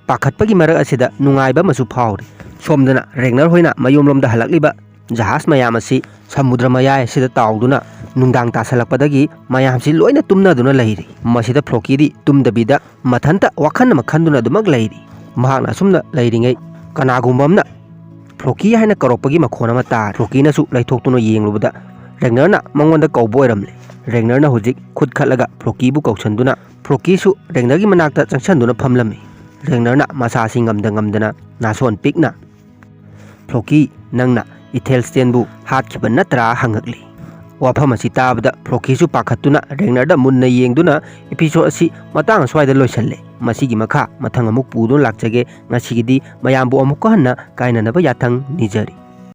ꯄꯥꯈꯠꯄꯒꯤ ꯃꯔꯛ ꯑꯁꯤꯗ ꯅꯨꯡꯉꯥꯏꯕ ꯑꯃꯁꯨ ꯐꯥꯎꯔꯤ꯫ ꯁꯣꯝꯗꯅ ꯔꯦꯒꯅꯔ ꯍꯣꯏꯅ ꯃꯌꯨꯝꯂꯣꯝꯗ ꯍꯜꯂꯛꯂꯤꯕ ꯖꯍꯥꯖ ꯃꯌꯥꯝ ꯑꯁꯤ ꯁꯃꯨꯗ꯭ꯔ ꯃꯌꯥꯏ ꯑꯁꯤꯗ ꯇꯥꯎꯗꯨꯅ ꯅꯨꯡꯗꯥꯡ ꯇꯥꯁꯜꯂꯛꯄꯗꯒꯤ ꯃꯌꯥꯝꯁꯤ ꯂꯣꯏꯅ ꯇꯨꯝꯅꯗꯨꯅ ꯂꯩꯔꯤ꯫ ꯃꯁꯤꯗ ꯐ꯭ꯂꯣꯀꯤꯗꯤ ꯇꯨꯝꯗꯕꯤꯗ ꯃꯊꯟꯇ ꯋꯥꯈꯜ ꯑꯃ ꯈꯟꯗꯨꯅ ꯑꯗꯨꯃꯛ ꯂꯩꯔꯤ꯫ ꯃꯍꯥꯛꯅ ꯑꯁꯨꯝꯅ ꯂꯩꯔꯤꯉꯩ ꯀꯅꯥꯒꯨꯝꯕ ꯑꯃꯅ ꯐ꯭ꯂꯣꯀꯤ ꯍꯥꯏꯅ ꯀꯧꯔꯛꯄꯒꯤ ꯃꯈꯣꯟ ꯑꯃ ꯇꯥꯔꯦ꯫ ꯐ꯭ꯂꯣꯀꯤꯅꯁꯨ ꯂꯩꯊꯣꯛꯇꯨꯅ ꯌꯦꯡꯂꯨꯕꯗ ꯔꯦꯒꯅꯔꯅ ꯃꯉꯣꯟꯗ ꯀꯧꯕ ꯑꯣꯏꯔꯝꯂꯦ꯫ ꯔꯦꯒꯅꯔꯅ ꯍꯧꯖꯤꯛ ꯈꯨꯠ ꯈꯠꯂꯒ ꯐ꯭ꯂꯣꯀꯤꯕꯨ ꯀꯧꯁꯟꯗꯨꯅ ꯐ꯭ꯂꯣꯀꯤꯁꯨ ꯔꯦꯒꯅꯔꯒꯤ ꯃꯅꯥꯛꯇ ꯆꯪꯁꯟꯗꯨꯅ ꯐꯝꯂꯝꯃꯤ꯫ ꯔꯦꯒꯅꯔꯅ ꯃꯁꯥꯁꯤ ꯉꯝꯗ ꯉꯝꯗꯅ ꯅꯥꯁꯣꯟ ꯄꯤꯛꯅ, "ꯐ꯭ꯂꯣꯀꯤ, ꯅꯪꯅ ꯏꯊꯦꯜꯁꯇꯦꯟꯕꯨ ꯍꯥꯠꯈꯤꯕ ꯅꯠꯇ꯭ꯔꯥ?" ꯍꯪꯉꯛꯂꯤ꯫ ꯋꯥꯐꯝ ꯑꯁꯤ ꯇꯥꯕꯗ ꯐ꯭ꯂꯣꯀꯤꯁꯨ ꯄꯥꯈꯠꯇꯨꯅ ꯔꯦꯒꯅꯔꯗ ꯃꯨꯟꯅ ꯌꯦꯡꯗꯨꯅ, "ꯏꯄꯤꯁꯣꯗ ꯑꯁꯤ ꯃꯇꯥꯡ ꯑꯁ꯭ꯋꯥꯏꯗ ꯂꯣꯏꯁꯜꯂꯦ꯫ ꯃꯁꯤꯒꯤ ꯃꯈꯥ ꯃꯊꯪ ꯑꯃꯨꯛ ꯄꯨꯗꯨꯅ ꯂꯥꯛꯆꯒꯦ꯫ ꯉꯁꯤꯒꯤꯗꯤ ꯃꯌꯥꯝꯕꯨ ꯑꯃꯨꯛꯀ ꯍꯟꯅ ꯀꯥꯏꯅꯅꯕ ꯌꯥꯊꯪ ꯅꯤꯖꯔꯤ"꯫